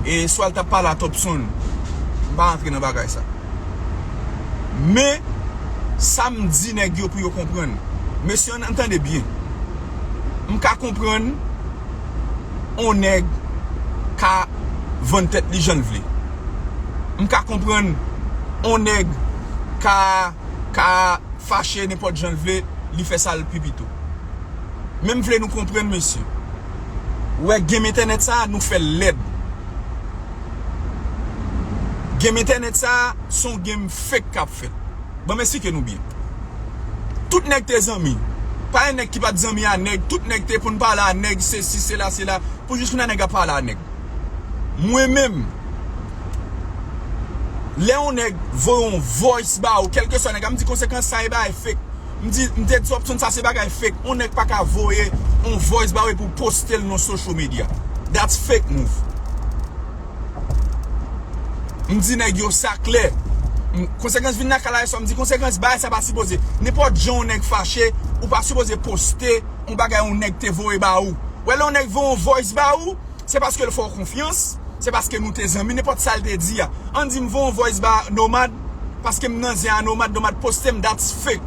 e swa l t ap pale a Topson. M pa rantre nan bagay sa. Men, sa m di nèg yo pou yo konprann. Mesye, ann, ann tande byen. M ka konprann on nèg ka vann tèt li jan l vle. M ka konprann on nèg ka, ka fache nenpòt jan l vle, li fè sa l pi pito. Men m vle nou konprann, mesye. Ou wè game entènèt sa, nou fè l lèd. Game entènèt sa, se yon game fake k ap fèt. Ban m eksplike nou byen. Tout nèg te zanmi. Pa gen nèg ki pa t zanmi a nèg. Tout nèg te konn pale a nèg, sesi, sela, sela. Pou jis kounye a nèg ap pale a nèg. Mwen menm, lè yon nèg voye yon voice ba ou, kèlkeswa nèg la, m di konsekans sa e bagay fake. M di, m te di opsyon sa se bagay fake. Yon nèg pa ka voye yon voice ba ou epi w poste l nan social media. That's fake move. M di nèg yo sa klè. M, konsekans vin nan kay la yèswa, m di konsekans bagay sa pa sipoze. Nenpòt jan yon nèg fache, ou pa sipoze poste yon bagay yon nèg te voye ba ou. Wè lè yon nèg voye yon voice ba ou, se paske l fè w konfyans, se paske nou te zanmi, nenpòt sa l te di a. Ann di m voye yon voice ba Nomad, paske m nan zen a Nomad, Nomad poste m, that's fake.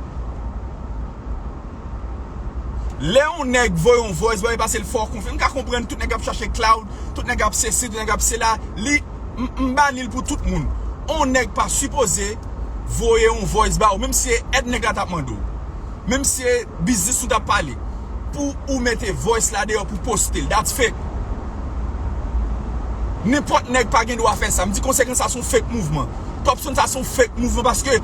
Lè yon nèg voye yon voice ba ou, e paske l fè w konfyans, m ka konprann tout nèg ap chache clout, tout nèg ap sesi, tout nèg ap sela, li, m, m bani l pou tout moun. On nèg pa sipoze voye yon voice ba ou, menm si e èd nèg la t ap mande w. Menm si se biznis ou t ap pale, pou ou mete voice la deyò pou poste l, that's fake. Nenpòt nèg pa gen dwa fè sa. M di konsekans sa se yon fake mouvman. Topson sa se yon fake mouvman paske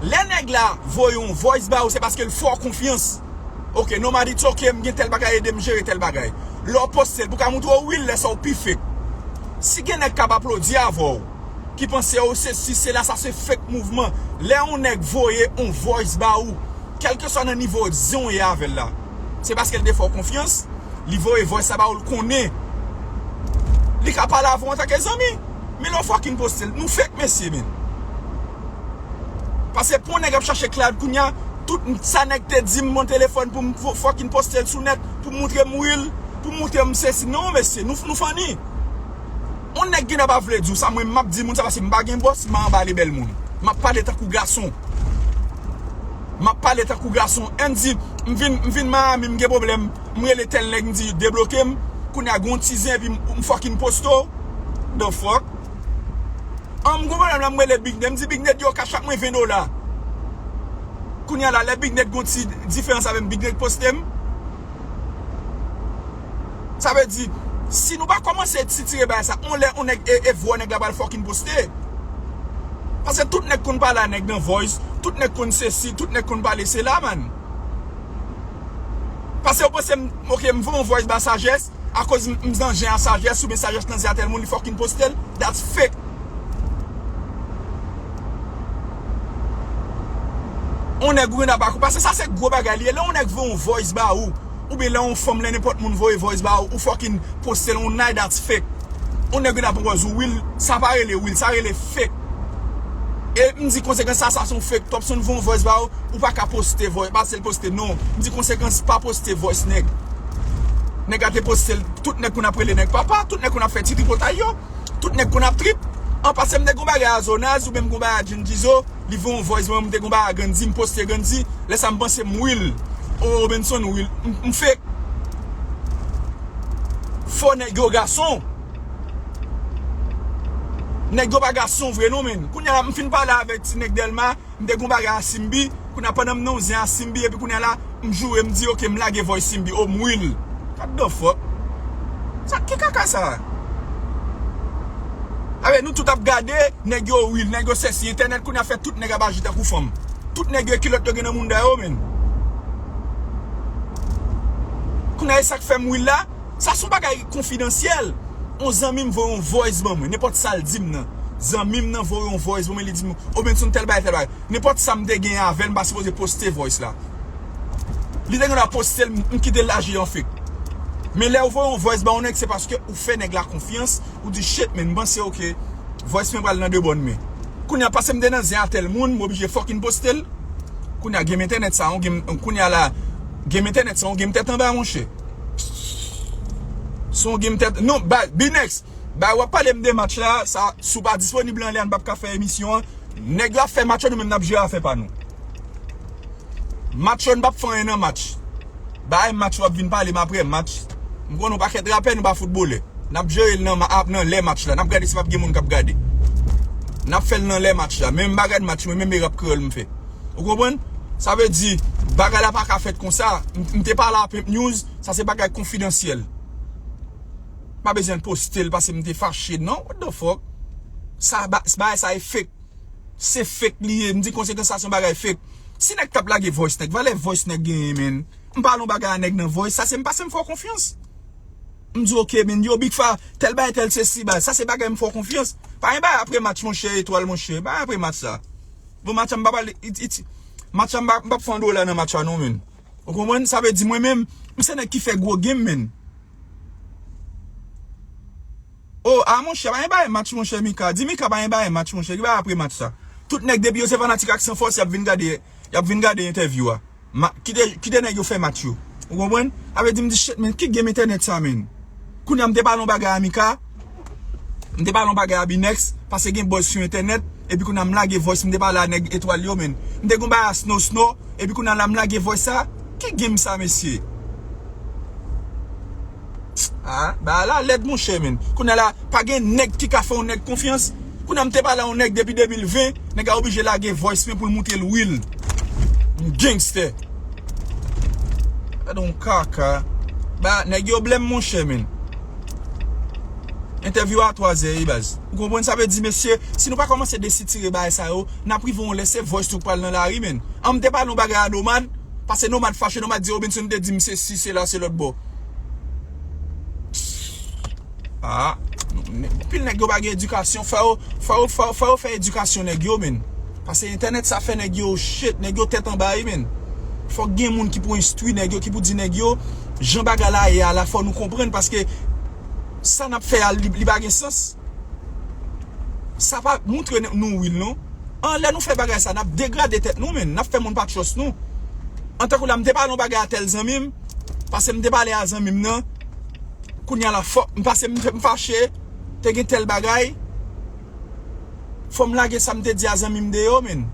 lè nèg la voye yon voice ba ou, se paske l fè w konfyans. Ok, Nomad, it's ok, m gen tèl bagay, ede m jere tèl bagay. Lè w poste l, pou ka montre w wi, lè sa w pi fake. Si gen nèg k ap aplodi avè w, ki panse w sesi, sela, sa se fake mouvman. Lè yon nèg voye yon voice ba ou, kèlkeswa nan nivo zen w ye avè l la, se paske l te fè w konfyans, li voye voice la ba ou, l konnen. Li ka pale avè w antanke zanmi. Men lè w fucking poste l, nou fake, mesye, men. Paske pou yon nèg ap chache clout kounye a, tout sa nèg te di m nan telefòn pou m fo-, fucking poste l sou nèt, pou m montre m real, pou m montre m sesi. Non, mesye, nou, nou funny. On nèg gentan pa vle di w sa, mwen m ap di moun sa paske m pa gen bòs, m anba lebèl moun. M ap pale tankou gason. M ap pale tankou gason. Ann di, m vin, m vin Miami, m gen pwoblèm, m rele tèl nèg, m di debloke m. Kounye a gen yon ti zen epi m, m fucking poste w. The fuck? An, m gen pwoblèm la, m rele Big Ned, m di Big Ned, yo, cash app mwen ven dola. Kounye a la, lè Big Ned gen yon ti diferans avè m, Big Ned poste m. Sa vle di, si nou pa kòmanse sitire bagay sa, on lè on nèg e, e vwa nèg la pral fucking poste. Paske tout nèg konn pale a nèg nan voice, tout nèg konn sesi, tout nèg konn pale sela, man. Paske yo panse m, ok, m voye yon voice ba Sajès, akoz m, m nan zen a Sajès, oubyen Sajès nan zen a tèl moun, li fucking poste l. That's fake. On nèg ou gen nan bak ou, paske sa se gwo bagay li ye. Lè on nèg voye yon voice ba ou, oubyen lè yon fanm, lè nenpòt moun voye voice ba ou, ou fucking poste l, on nèg that's fake. On nèg gen nan pran pòz ou, will, sa pa rele will, sa rele fake. E m di konsekans sa, sa se yon fake. Topson voye yon voice ba ou, ou pa ka poste voice, pase l poste non. M di konsekans pa poste voice nèg. Nèg la te poste l, tout nèg konn ap rele nèg papa, tout nèg konn ap fè ti tripotay yo, tout nèg konn ap trip. An pase m te gon bagay a Zonaz, oubyen m gon bagay a Jin Dizo, li voye yon voice, mwen m te gon bagay a Gandhi, m poste Gandhi, lè sa m panse m will. O Robenson will, m, m fake. Fò nèg yo gason. Nèg yo pa gason vre non, men. Kounye a la, m fin pale avèk ti nèg Dèlma, m te gon bagay a Simbi, kounye a pandan m nan yon zen a Simbi, epi kounye a la, m joure, m di, ok, m lage voice Simbi, o m will. What the fuck? Sa, ki kaka sa? Avè nou tout ap gade, nèg yo will, nèg yo sesi, entènèt kounye a fè tout nèg ap aji tankou fanm. Tout nèg yo kilòt yo gen nan mounda yo, men. Kounye a, e sa k fè m will la, sa se yon bagay konfidansyèl. On zanmi m voye yon voice ban mwen, nenpòt sa l di m nan. Zanmi m nan voye yon voice ban mwen, li di m, o Benson tèl bagay, tèl bagay. Nenpòt sa m te gen avè l, m pa sipoze poste voice la. Li te gen dwa poste l, m, m kite l aji an fake. Men lè ou voye yon voice ba yon nèg, se paske ou fè nèg la konfyans, ou di, shit, men m panse, ok, voice mwen pral nan de bòn men. Kounye a, paske m te nan zen a tèl moun, m oblije fucking poste l. Kounye a, game entènèt sa, yon game, kounye a la, game entènèt sa, yon game tèt anba, monchè. Se yon game tèt, non, ba, Binex, ba, w ap pale m de match la, sa, si w pa disponib anlè a, n p ap ka fè emisyon an. Nèg yo ap fè match yo, nou menm n ap jere afè pa nou. Match yo, n p ap fè anyen nan match. Bay match w ap vin pale m apre match. M konnen yon pakèt rapè, nou pa foutbolè. N ap jere l nan, ma- ap- nan lè match la. N ap gade si p ap gen moun k ap gade. N ap fè l nan lè match la. Menm bagay match, mwen menm e rap kreyòl m fè. Ou konprann? Sa vle di, bagay la pa ka fèt konsa. M, m te pale a Pimp News, sa se bagay konfidansyèl. M pa bezwen poste l paske m te fache, non. What the fuck? Sa, ba- bagay sa e fake. Se fake li ye. M di konsekans sa se yon bagay fake. Si nèg t ap lage voice nèg, valè voice nèg genyen, men. M pale yon bagay a nèg nan voice, sa se m pase m fè w konfyans. M di, ok, men, yo, Big Fa, tèl bagay, tèl sesi, bagay. Sa se bagay m fè w konfyans. Pa gen bagay apre match, monchè, etwal, monchè. Bagay apre match sa. Bon, match la, m pa pale, it, it, match la, m pa, m p ap fè yon dola nan match la, non, men. Ou konprann? Sa vle di, mwen menm, m se nèg ki fè gwo game, men. O, a, monchè, pa gen bagay match, monchè, Mika. Di Mika pa gen bagay match, monchè. Ki bagay apre match sa? Tout nèg, depi yo se fanatik Ak San Fòs, y ap vin gade, y ap vin gade entèvyou a. Ma- kite, kite nèg yo fè match yo. Ou konprann? Sa vle di, m di, shit, men, ki game entènèt sa, men? Kounye a, m te pale yon bagay a Mika. M te pale yon bagay a Binex, paske gen buzz sou entènèt. Epi kounye a, m lage voice, m te pale a nèg etwal yo, men. M te gon bagay a Snow Snow. Epi kounye a la, m lage voice sa. Ki game sa, mesye? Ah, bagay la lèd, monchè, men. Kounye a la, pa gen nèg ki ka fè yon nèg konfyans. Kounye a, m te pale a yon nèg depi de mil ven, nèg la oblije lage voice men pou l montre l will. M gangster. Gade yon kaka. Ba, nèg yo blèm, monchè, men. Entèvyou a twa zè, wi, baz. Ou konprann sa vle di, mesye, si nou pa kòmanse desitire bagay sa yo, n ap rive yon lè se voice nou k pral nan lari, men. An, m te pale yon bagay a Nomad, pase Nomad fache, Nomad di, Robinson te di m se si, se la, se lòt bò. Ah, anpil nèg yo pa gen edikasyon, fò yo, fò yo, fò yo, fò yo fè edikasyon nèg yo, men. Pase entènèt sa fè nèg yo shit, nèg yo tèt anba, wi, men. Fòk gen moun ki pou enstwi nèg yo, ki pou di nèg yo, jan bagay la ye a la, fò nou konprann, paske sa n ap fè a, li, li pa gen sans. Sa pa montre n- nou will, non. An, lè nou fè bagay sa, n ap degrade tèt nou, men. N ap fè moun pa trust nou. An tankou la, m te pale yon bagay a tèl zanmi m, pase m te pale a zanmi m nan, kounye a la, fò, m pase m, m fache, Te gen tèl bagay. Fò m lage sa m te di a zanmi m deyò, menn.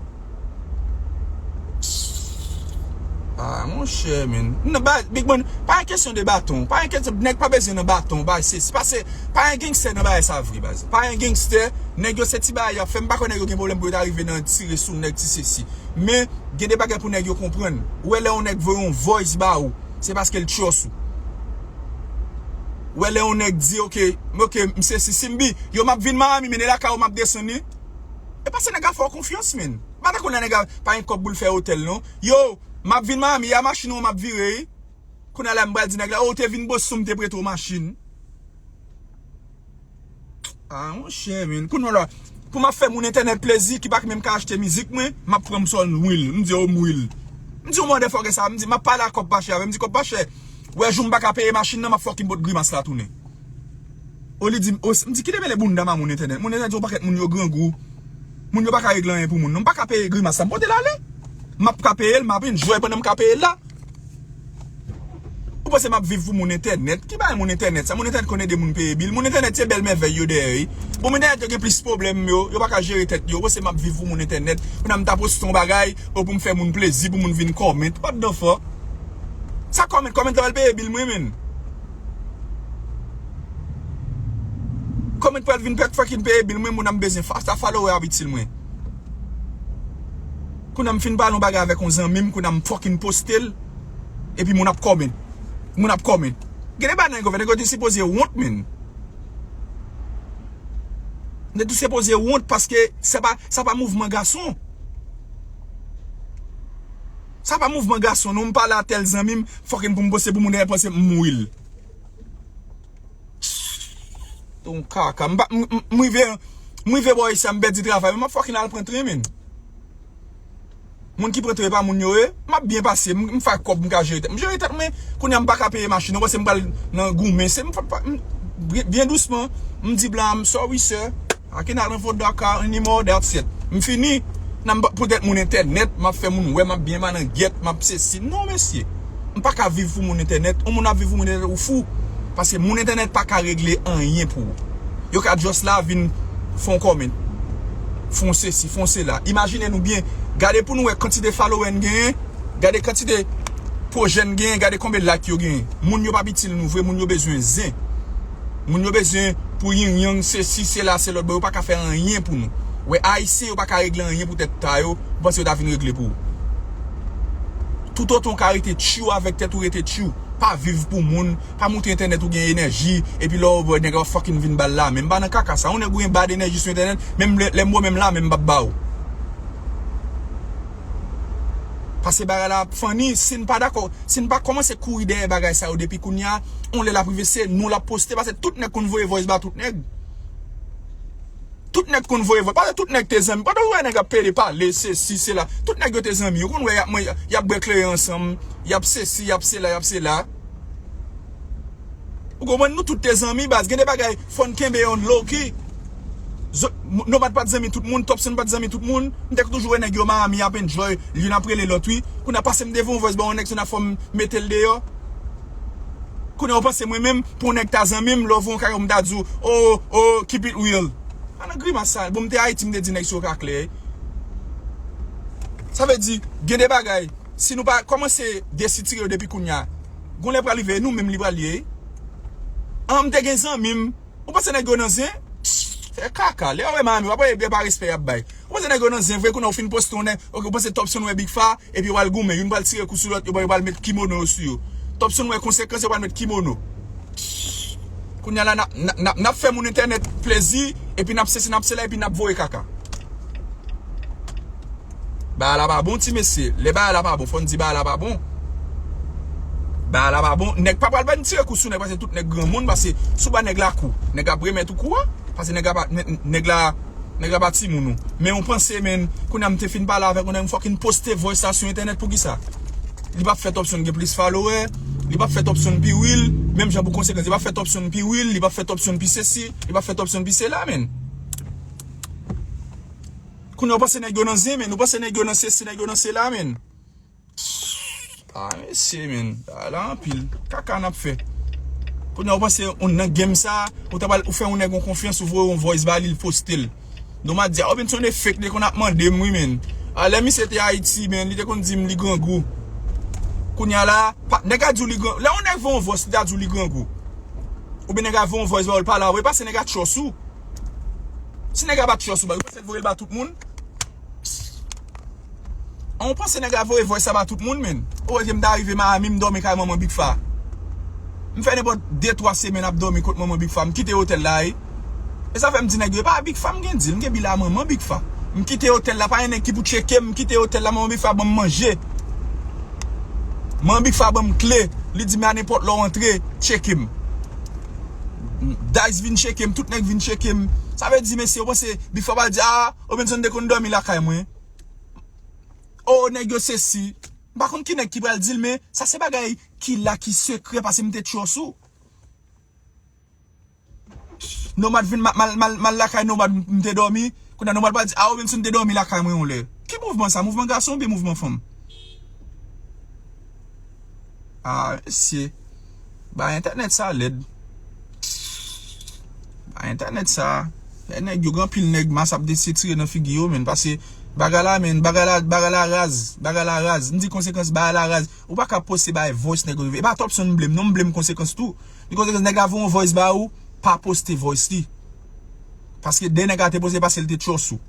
Ah, monchè, menn. Non, ba, Big Man, pa yon kesyon de baton. Pa yon kesyon, nèg pa bezwen nan baton, ba, se, se pa se, pa yon gangstè nan bagay sa vre, baz. Pa yon gangstè, nèg yo se ti bagay y ap fè. M pa kwè nèg yo gen pwoblèm pou yo ta rive nan tire sou nèg ti sesi. Men, gen de bagay pou nèg yo konprann. Ou wè lè yon nèg voye yon voice ba ou, se paske l tchòs ou. Ou wè lè yon nèg di, "Ok, ok, m sesi, si m bi, yo, m ap vin Miami, men e lakay ou m ap desann, wi." E pa se nèg a fè w konfyans, menn. Pa tankou lè nèg a pa gen kòb pou l fè otèl, non. "Yo, m ap vin Miami, a machin ou m ap vire, wi." Kounye a la, m pral di nèg la, "O, ou te vin Boston, m te prete w machin." Ah, monchè, menn. Kounye a la, pou m ap fè moun entènèt plezi ki pa menm ka achte mizik mwen, m ap pran m sòl nwil. M di, "O, m nwil." M di, "O, motherfucker sa." M di, "M ap pale a kòb pa chè avè m." M di, "Kòb pa chè." Wè, jou m pa ka peye machin nan, m ap fucking pot grimas la tounen. O, li di, o, m di, "Kite mele bounda m a moun entènèt." Moun entènèt di yon pakèt moun yo grangou. Moun yo pa ka regle anyen pou moun, non. M pa ka peye grimas sa. M pote l ale. M ap ka peye l, m ap enjoy pandan m ka peye l la. Ou panse m ap viv pou moun entènèt? Ki bagay moun entènèt sa? Moun entènèt konn ede moun peye bil. Moun entènèt se bèl mèvèy yo dèyè, wi. Bon, moun entènèt yo gen plis pwoblèm yo. Yo pa ka jere tèt yo. Ou panse m ap viv pou moun entènèt? Kounye a m ta poste yon bagay, o, pou m fè moun plezi, pou moun vin comment. What the fuck? Sa comment, comment la pral peye bil mwen, menn. Comment pral vin pèt fucking peye bil mwen, moun a m bezwen fa-, sa follower ap itil mwen. Kounye a m fin pale yon bagay avèk yon zanmi m, kounye a m fucking poste l, epi moun ap comment. Moun ap comment. Gen de bagay nan gouvènman, nèg yo te sipoze wont, menn. Nèg yo te sipoze wont paske sa pa, sa pa mouvman gason. Sa pa mouvman gason, non, m pale a tèl zanmi m, fucking pou m poste pou moun dèyè panse m nwil. Ton kaka. M pa, m, m, m rive, m rive bò isi a, m pèdi travay. Men m ap fucking al pran tren, menn. Moun ki pran tren pa moun yo ye. M ap byen pase. M, m fè kòb, m ka jere tèt. M jere tèt mwen. Kounye a m pa ka peye machin. Ou panse m pral nan goumen. Se m, m, byen, byen dousman. M di blan, "I'm sorry, sir. I cannot afford that car anymore. That's it." M fini. Nan m, poutèt moun entènèt, m ap fè moun wè, m ap byen malangyèt, m ap sesi. Non, mesye. M pa ka viv pou moun entènèt. Yon moun ap viv pou moun entènèt, ou fou. Paske moun entènèt pa ka regle anyen pou ou. Yo ka just la vin fè yon comment. Fè yon sesi, fè yon sela. Imajine nou byen. Gade pou nou wè kantite follower n genyen. Gade kantite pwojè n genyen. Gade konbyen like yo genyen. Moun yo p ap itil nou vre. Moun yo bezwen zen. Moun yo bezwen pou yin yang, sesi, sela, se lòt. Bon, yo pa ka fè anyen pou nou. Wè, Ayisyen, yo pa ka regle anyen pou tèt ta yo. Ou panse yo ta vin regle pou ou? Toutotan w ka rete tchou avèk tèt ou, rete tchou. Pa viv pou moun, pa montre entènèt ou gen enèji, epi lè w wè nèg la fucking vin ba l la, men m pa nan kaka sa. Yon nèg ou gen bad enèji sou entènèt, menm lè, lè m wè menm la, men m p ap ba ou. Paske bagay la ap funny, si n pa dakò, si n pa kòmanse kouri dèyè bagay sa yo depi kounye a, yon lè l ap rive se nou l ap poste, paske tout nèg konn voye voice ba tout nèg. Tout nèg konn voye voice. Paske tout nèg te zanmi. Pandan w wè nèg ap pede pale, sesi, sela. Tout nèg yo te zanmi. Ou konn wè y ap, y ap bwè kleren ansanm. Y ap sesi, y ap sela, y ap sela. Ou konprann? Nou tout te zanmi, baz. Gen de bagay, fò n kenbe yon low key. Zo-, m-, Nomad pa t zanmi tout moun, Topson pa t zanmi tout moun. M te toujou wè nèg yo Miami ap enjoy, youn ap rele lòt, wi. Kounye a pase m devan yon voice ba yon nèg, se nan fò m mete l deyò. Kounye a w panse mwen menm, pou yon nèg ta zanmi m, lè w voye yon kaka m ta di w, "Oh, oh, keep it real." Pa nan grimas sa. Bon, m te Ayiti, m te di nèg sa yo ka klè. Sa vle di, gen de bagay, si nou pa kòmanse desitire yo depi kounye a, gon lè pral rive, e nou menm li pral ye. An, m te gen zanmi m, ou panse nèg yo nan zen? Fè kaka. Lè yo wè Miami, w ap wè, e pa respè y ap bay. Ou panse nèg yo nan zen vre, kounye a w fin poste yon nèg, ok, ou panse Topson wè Big Fa, epi yo pral goumen, youn pral tire kou sou lòt, yo pral met kimono yo sou yo. Topson wè konsekans, yo pral met kimono. Kounye a la, n ap, n ap, n ap, n ap fè moun entènèt plezi, epi n ap sesi, n ap sela, epi n ap voye kaka. Bagay la pa bon, ti mesye. Lè bagay la pa bon, fò n di bagay la pa bon. Bagay la pa bon. Nèg pa pral vin tire kou sou nèg, paske tout nèg granmoun, paske si w ba nèg la kou, nèg ap remèt ou kou a. Paske nèg la pa, nè-, nèg la, nèg la pa timoun ou. Men ou panse, menn, kounye a m te fin pale avèk ou, nèg m fucking poste voice la sou entènèt, poukisa? Li p ap fè Topson gen plis follower, li p ap fè Topson pi real, menm jan pou konsekans, li p ap fè Topson pi real, li p ap fè Topson pi sesi, li p ap fè Topson pi sela, menn. Kounye a ou panse nèg yo nan zen, menn, ou panse nèg yo nan sesi, nèg yo nan sela, menn. Ah, mesye, menn. Bagay la anpil. Kaka n ap fè. Kounye a ou panse ou nan game sa, ou ta pral, ou fè yon nèg yon konfyans, ou voye yon voice ba li, li poste l. Nomad di, "Ah, Obenson e fake, li te konn ap mande m, wi, men. Ah, lè misye te Ayiti, men, li te konn di m li grangou." Kounye a la, pa, nèg a di w li gran, lè yon nèg voye yon voice, li ta di w li grangou. Oubyen nèg a voye yon voice ba ou, l pale a ou, e pa se nèg a trust ou. Si nèg a pa trust ou, ba, ou panse l voye l ba tout moun? An, ou panse nèg la voye voice sa ba tout moun, men? Ou wè, m ta rive Miami, m dòmi kay manman Big Fa. M fè nenpòt de twa semèn ap dòmi kot manman Big Fa. M kite otèl la, wi. E sa fè m di nèg yo, e pa Big Fa m gen deal, m gen bil a manman Big Fa. M kite otèl la, pa gen nèg ki pou tcheke m, m kite otèl la, manman Big Fa ban m manje. Manman Big Fa ban m kle, li di m a nenpòt lè w antre, tcheke m. Dice vin tcheke m, tout nèg vin tcheke m. Sa vle di, mesye, ou panse Big Fa pral di, "Ah, Obenson te konn dòmi lakay mwen." Oh, nèg yo sesi. M pa konn ki nèg ki pral di l, men sa se bagay ki la, ki sekrè, paske m te trust ou. Nomad vin ma-, mal, mal, mal lakay Nomad, m te dòmi. Kounye a Nomad pral di, "Ah, Obenson te dòmi lakay mwen yon lè." Ki mouvman sa? Mouvman gason oubyen mouvman fanm? Ah, mesye. Ba entènèt sa lèd. Ba entènèt sa. Lè nèg yo, gen anpil nèg mas ap deside tire nan figi yo, men. Paske bagay la, men, bagay la, bagay la raz. Bagay la raz. M di konsekans bagay la raz. Ou pa ka poste bay voice nèg yo rive. E pa Topson m blame, non, m blame konsekans tou. Li konsekans nèg la voye yon voice ba ou, pa poste voice li. Paske de nèg la te poste paske l te trust ou.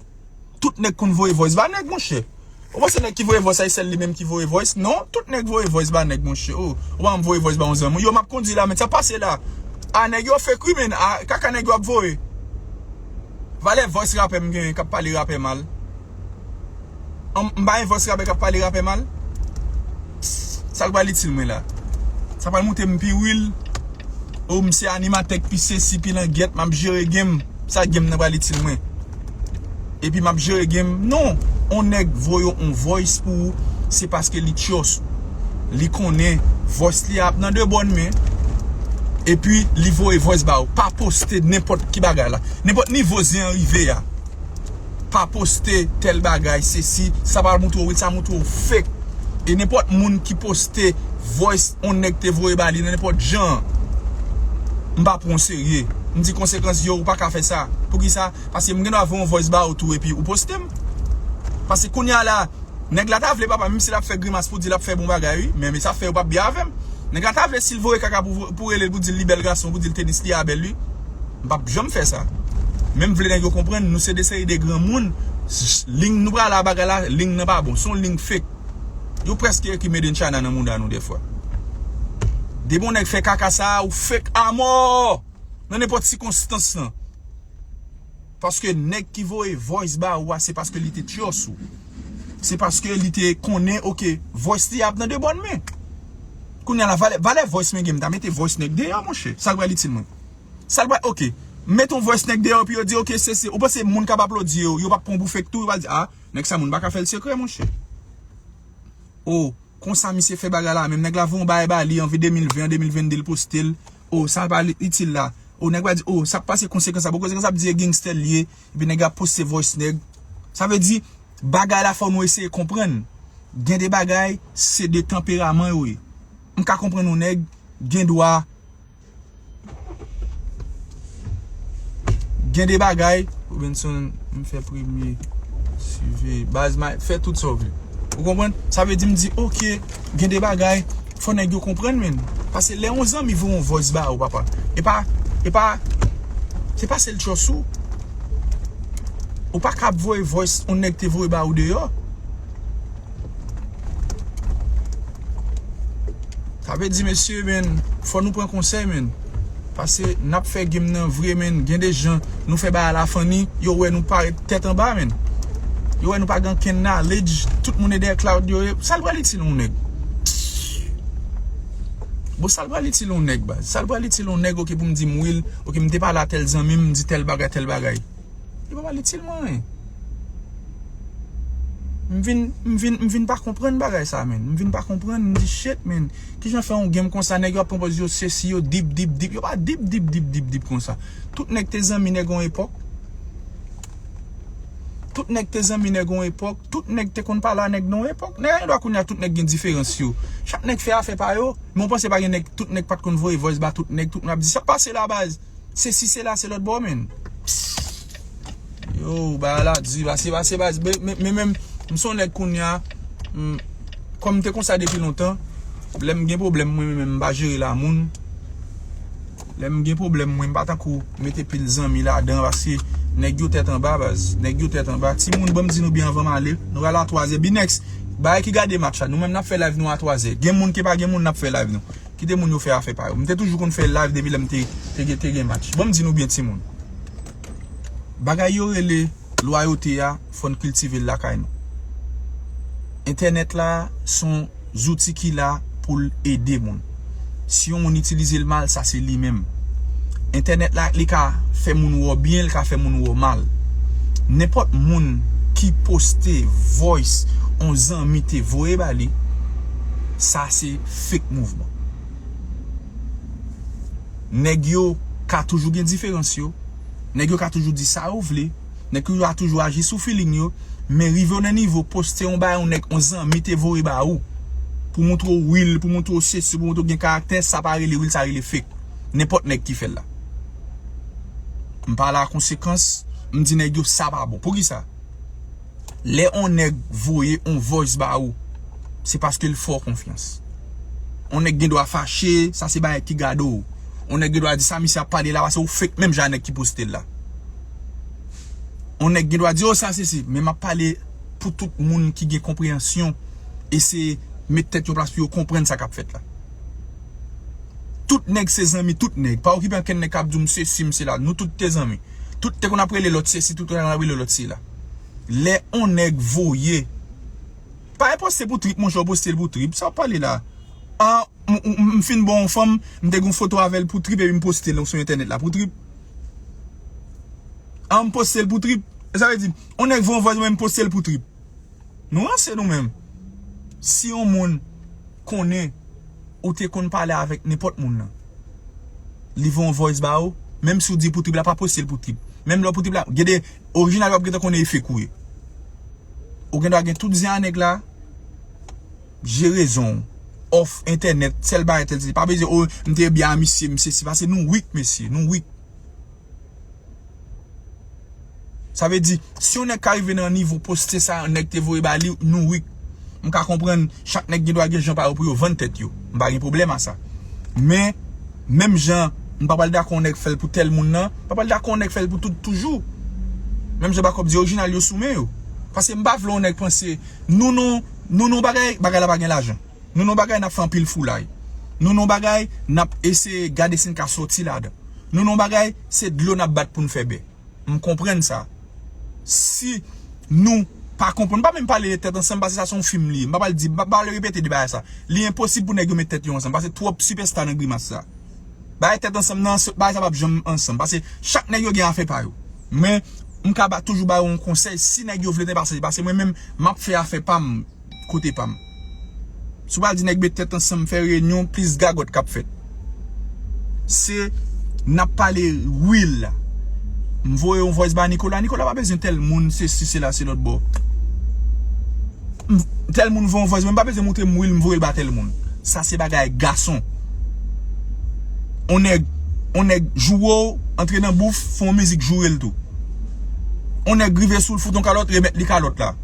Tout nèg konn voye voice ba nèg, monchè. Ou panse nèg ki voye voice a, se sèl li menm ki voye voice? Non, tout nèg voye voice ba nèg, monchè. Oh, ou pa janm voye voice ba yon zanmi. Yo, m ap kondi la, men sa pase la. A, nèg yo fake wi, men. A, kaka nèg yo ap voye. Valè voice rapè m genyen k ap pale rapè mal. An, m pa gen voice rapè k ap pale rapè mal. Sa l pral itil mwen la? Sa pral moute m pi wil. Oh, m se animatè k pi sesi, pi langyèt, m ap jere game. Sa game nan pral itil mwen? Epi m ap jere game. Non, on nèg voye on voice pou ou, se paske li trust ou. Li konnen voice li ap nan de bòn men. Epi li voye voice ba ou. Pa poste nenpòt ki bagay la. Nenpòt nivo zen an rive a. Pa poste tèl bagay, sesi, sa pral moutre w, sa moutre w fake. E nenpòt moun ki poste voice on nèg te voye ba li nan nenpòt jan, m pa pran w serye. M di konsekans yo, ou pa ka fè sa. Poukisa? Paske m gen dwa voye yon voice ba ou tou epi ou poste m. Paske kounye a la, nèg la ta vle papa, menm si l ap fè grimas pou di l ap fè bon bagay, wi, men, men sa fè yo p ap byen avè m. Nèg la ta vle si l voye kaka pou, pou rele l pou di l li bèl gason, pou di l tenis li a bèl, wi. M p ap janm fè sa. Men m vle nèg yo konprann, nou se de seri de granmoun. Liy nou prale a bagay la, liy nan pa bon. Se yon liy fake. Yo prèske ekri Made in China nan mouda nou dèfwa. Depi yon nèg fè kaka sa a, ou fake amò! Nan nenpòt sikonstans lan. Paske nèg ki voye voice ba ou a, se paske li te trust ou. Se paske li te konnen, oke, voice li ap nan de bòn men. Kounye a la, valè, valè voice men gen, m ta mete voice nèg deyò, monchè. Sa l pral itil mwen? Sa l pral, oke. M mete yon voice nèg deyò, epi yo di, oke, se, se, ou panse moun k ap aplodi yo, yo p ap pran w pou fake tou, yo pral di, a, nèg sa moun pa ka fè l sekrè, monchè. O, konsa misye fè bagay la menm. Nèg la voye yon bagay ba li an de mil ven, an de mil venn de, l poste l. O, sa pa itil la. O, nèg va di, o, sa k pase konsekans la? Bon, konsekans ap di e gangstè l ye. Epi nèg ap poste voice nèg. Sa vle di, bagay la fò nou eseye konprann. Gen de bagay, se de tanperaman yo ye. M ka konprann yon nèg, gen dwa Gen de bagay, Obenson, m fè premye, siveye, baz, ma, fè tout sa w vle. Ou konprann? Sa vle di m di, oke, gen de bagay, fò nèg yo konprann, men. Paske lè yon zanmi voye yon voice ba ou, papa, e pa, e pa, se pa sèl trust ou. Ou pa ka ap voye voice yon nèg te voye ba ou deyò. Sa vle di, mesye, men, fò nou pran konsèy, men. Paske n ap fè game nan vre, men. Gen de jan, nou fè bagay la funny, yo wè nou parèt tèt anba, men. Yo wè nou pa gen okenn knowledge, tout moun e dèyè cloud yo ye. Sa l pral itil yon nèg? Bon, sa l pral itil yon nèg, baz? Sa l pral itil yon nèg, oke, pou m di m wi l, oke, m te pale a tèl zanmi m, m di tèl bagay, tèl bagay. Li pa pral itil mwen anyen. M vin, m vin, m vin pa konprann bagay sa, men. M vin pa konprann, m di, shit, men. Kijan fè yon game konsa, nèg yo ap pran pòz yo sesi, yo dip, dip, dip. Yo pa dip, dip, dip, dip, dip konsa. Tout nèg te zanmi nèg yon epòk. Tout nèg te zanmi nèg yon epòk, tout nèg te konn pale a nèg nan yon epòk. Nèg gen dwa kounye a tout nèg gen diferans yo. Chak nèg fè afè pa yo, men w panse pa gen nèg, tout nèg pa t konn voye voice ba tout nèg, tout moun ap di, "Sa k pase la, baz?" Se si, se la, se lòt bò, menn. Yo, bagay la di, pase, pase, baz. Men, men, men, men, m se yon nèg kounye a, m, kòm m te konsa depi lontan, lè m gen pwoblèm, mwen menm, m pa jere la moun. Lè m gen pwoblèm, mwen, m pa tankou mete pil zanmi ladan, paske nèg yo tèt anba, baz. Nèg yo tèt anba. Timoun, ban m di nou byen anvan m ale. Nou pral a twazè. Binex, bagay ki gade match la, nou menm n ap fè live nou a twazè. Gen moun ki pa gen moun, n ap fè live nou. Kite moun yo fè afè pa yo. M te toujou konn fè live depi lè m te, te, gen- te gen match. Ban m di nou byen, timoun. Bagay yo rele lwayote a, fò n kiltive l lakay nou. Entènèt la, se yon zouti ki la pou l ede moun. Si yon moun itilize l mal, sa se li menm. Entènèt la, li ka fè moun wè w byen, li ka fè moun wè w mal. Nenpòt moun ki poste voice yon zanmi te voye ba li, sa se fake mouvman. Nèg yo ka toujou gen diferans yo. Nèg yo ka toujou di sa yo vle. Nèg yo ka toujou aji sou feeling yo. Men rive w nan nivo poste yon bagay yon nèg, yon zanmi te voye ba ou, pou montre w real, pou montre w sesi, pou montre w gen karaktè, sa pa rele real, sa rele fake. Nenpòt nèg ki fè l la. M pale a konsekans, m di nèg yo sa pa bon. Poukisa? Lè yon nèg voye yon voice ba ou, se paske l fè w konfyans. Yon nèg gen dwa fache, sa se bagay ki gade w. Yon nèg gen dwa di sa misye ap pale la, paske ou fake menm jan nèg ki poste l la. Yon nèg gen dwa di, "Oh, sa se si." Men m ap pale pou tout moun ki gen konpreyansyon, eseye met tèt yo plas pou yo konprann sa k ap fèt la. Tout nèg se zanmi tout nèg. Pa okipe ankenn nèg k ap di w, "M se si, m se la." Nou tout te zanmi. Tout te konn ap rele lòt se si, tout te konn ap rele lòt se la. Lè yon nèg voye, pa poste pou trip, monchè, w poste l pou trip. Sa w pale la? Ah, m, m, m fin bon yon fanm, m te gen yon foto avè l pou trip epi m poste l sou entènèt la pou trip. Ah, m poste l pou trip. E sa vle di, yon nèg voye yon voice, mwen m poste l pou trip. Nou ranse nou menm. Si yon moun konnen ou te konn pale avèk nenpòt moun nan, li voye yon voice ba ou, menm si w di pou trip la, pa poste l pou trip. Menm lè w pou trip la, gen de orijinal w ap gentan konnen e fake ou ye. Ou gen dwa gen tout zen a nèg la, je rezon w. Off entènèt, sèl bagay tèl se, pa bezwen, "Oh, m te byen a misye, misye si." Paske nou weak, mesye, nou weak. Sa vle di, si yon nèg ka rive nan nivo poste sa, yon nèg te voye ba li, nou weak. M ka konprann, chak nèg gen dwa gen jan pa yo pou yo vann tèt yo. M pa gen pwoblèm a sa. Men, menm jan, m pa pral dakò yon nèg fè l pou tèl moun nan, m pa pral dakò yon nèg fè l pou tout toujou. Menm jan Bakòp di, orijinal yo sou men yo. Paske m pa vle yon nèg panse, nou non, nou non bagay, bagay la pa gen lajan. Nou non bagay, n ap fè anpil foulay. Nou non bagay, n ap eseye gade si n ka sòti ladan. Nou non bagay, se dlo n ap bat pou n fè bè. M konprann sa. Si nou pa konprann, m pa menm pale de tèt ansanm, paske sa se yon fim li ye. M pa pral di, m pa pral repete de bagay sa. Li enposib pou nèg yo met tèt yo ansanm, paske twòp sipèsta nan grimas sa. Bagay tèt ansanm nan, bagay sa p ap janm ansanm, paske chak nèg yo gen afè pa yo. Men, m ka ba, toujou ba yo yon konsèy, si nèg yo vle trepase, paske mwen menm, m ap fè afè pa m, kote pa m. Si w pral di nèg met tèt ansanm, fè reyinyon, plis gagòt k ap fèt. Se, n ap pale real la. M voye yon voice ba Nicolas. Nicolas pa bezwen tèl moun, se si, se la, se lòt bò. M, tèl moun voye yon voice, mwen m pa bezwen montre m real, m voye l ba tèl moun. Sa se bagay gason. On nèg, on nèg joure w, antre nan bouf, fè yon mizik joure l tou. On nèg rive sou l, fout yon kalòt, remèt li kalòt la.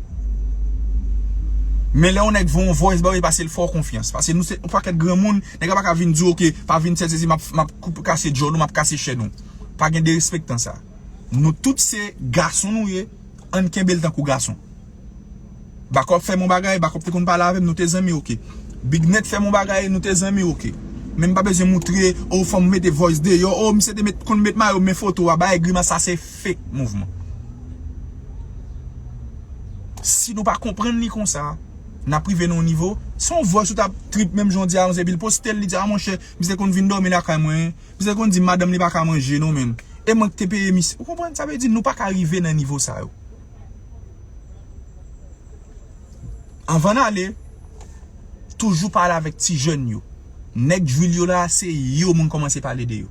Men lè yon nèg voye yon voice ba w, e paske l fè w konfyans. Paske nou se yon pakèt granmoun, nèg la pa ka vin di w, "Ok, pa vin sèl sezi, m ap, m ap koupe, kase djòl ou, m ap kase chèn ou." Pa gen derespektan sa. Nou tout se gason nou ye, ann kenbe l tankou gason. Bakòp fè m yon bagay, Bakòp te konn pale avè m, nou te zanmi, oke. Big Net fè m yon bagay, nou te zanmi, oke. Men m pa bezwen moutre, o, fò m mete voice deyò, o, misye te met, konn met mayo, men foto a, bagay grimas sa se fake mouvman. Si nou pa konprann li konsa, n ap rive nan yon nivo, se yon voice ou t ap trip menm jan w di a, yon epi l poste l, li di, "A monchè, misye konn vin dòmi lakay mwen, misye konn di madanm li pa ka manje non, menn. E mwen ki te peye misye." Ou konprann? Sa vle di nou pa ka rive nan nivo sa yo. Anvan n ale, toujou pale avèk ti jèn yo. Nèg jwil yo la, se yo moun kòmanse pale de yo.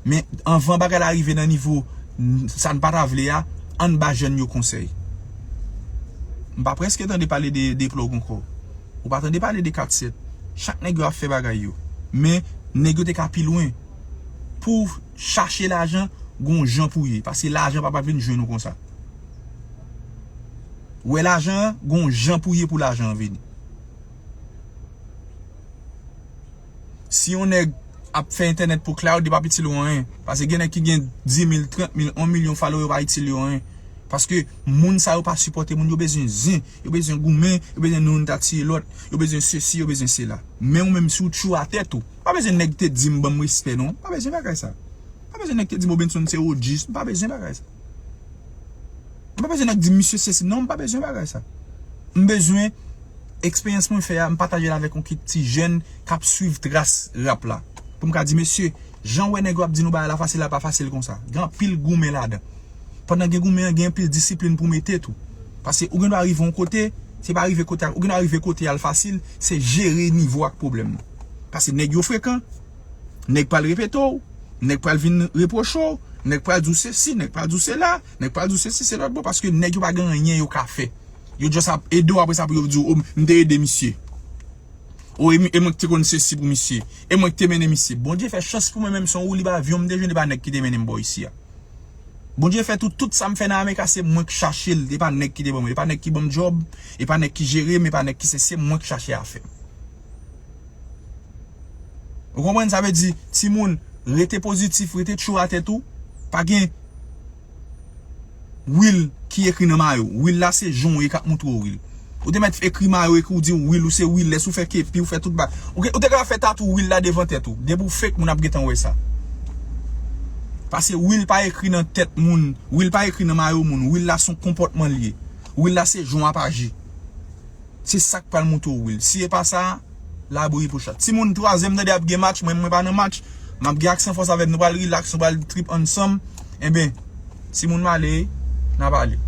Men anvan bagay la rive nan nivo n-, sa n pa ta vle a, ann ba jèn yo konsèy. M pa prèske tande pale de, de plòg ankò. Ou pa tande pale de kat sèt. Chak nèg yo ap fè bagay yo. Men, nèg yo te ka pi lwen. Pou w chache lajan, gon jan pou ye. Paske lajan pa, pa vin jwenn ou konsa. Ou wè lajan an, gon jan pou ye pou lajan an vini. Si yon nèg ap fè entènèt pou cloud, li p ap itil ou anyen. Paske gen nèg ki gen dis mil, trant mil, yon milyon follow, yo pa itil yo anyen. Paske moun sa yo pa sipòte moun, yo bezwen zen, yo bezwen goumen, yo bezwen youn ta tiye lòt, yo bezwen sesi, yo bezwen sela. Men ou menm si w tjou atè tou, pa bezwen nèg te di m ban m respè non, pa bezwen bagay sa. Pa bezwen nèg te di m Robenson se wodjis, m pa bezwen bagay sa. M pa bezwen nèg di m misye sesi, non, m pa bezwen bagay sa. M bezwen eksperyans mwen fè a, m pataje l avèk yon kit ti jèn k ap swiv tras rap la. Pou m ka di, mesye, jan w wè nèg yo ap di nou bagay la fasil la, pa fasil konsa. Gen anpil goumen ladan. Pandan gen goumen an, gen anpil disiplin pou mete tou. Paske ou gen dwa rive yon kote, se pa rive kote, ou gen dwa rive kote al fasil, se jere nivo ak pwoblèm nan. Paske nèg yo frekan, nèg pral repete w, nèg pral vin repwoche w, nèg pral di w sesi, nèg pral di w sela, nèg pral di w sesi, se lòt bò, paske nèg yo pa gen anyen yo ka fè. Yo just ap ede w apre sa pou yo di w, o, m te ede misye. O, e, e mwen ki te konn sesi pou misye. E mwen ki te mennen misye. Bondye fè chans pou mwen menm, se yon woulib avyon m te jwenn, e pa nèg ki te mennen m bò isi a. Bondye fè tou, tout sa m fè nan Amerika, se mwen ki chache l. E pa nèg ki te ban mwen. E pa nèg ki ban m djòb. E pa nèg ki jere m. E pa nèg ki se, se mwen ki chache afè m. Ou konprann? Sa vle di, timoun, rete pozitif, rete tjou atè tou. Pa gen Will ki ekri nan mayo. Will la se jan w ye k ap montre w Will. Ou te mèt ekri mayo, ekri w di w Will, ou se Will, lè si w fè kepi, ou fè tout ba. Ou, ou te ka fè tatou Will la devan tèt ou. Depi w fake, moun ap gentan wè sa. Paske Will pa ekri nan tèt moun, Will pa ekri nan mayo moun. Will la se yon konpòtman l ye. Will la se jan w ap aji. Se sa k pral montre w Will. Si e pa sa, labouyi pou chat. Timoun, twazyèm tande ap gen match, mwen, mwen pa nan match. M ap gen Aksan Fòs avè m, nou pral relax, nou pral trip ansanm. Enben, timoun, m ale, n ap ale.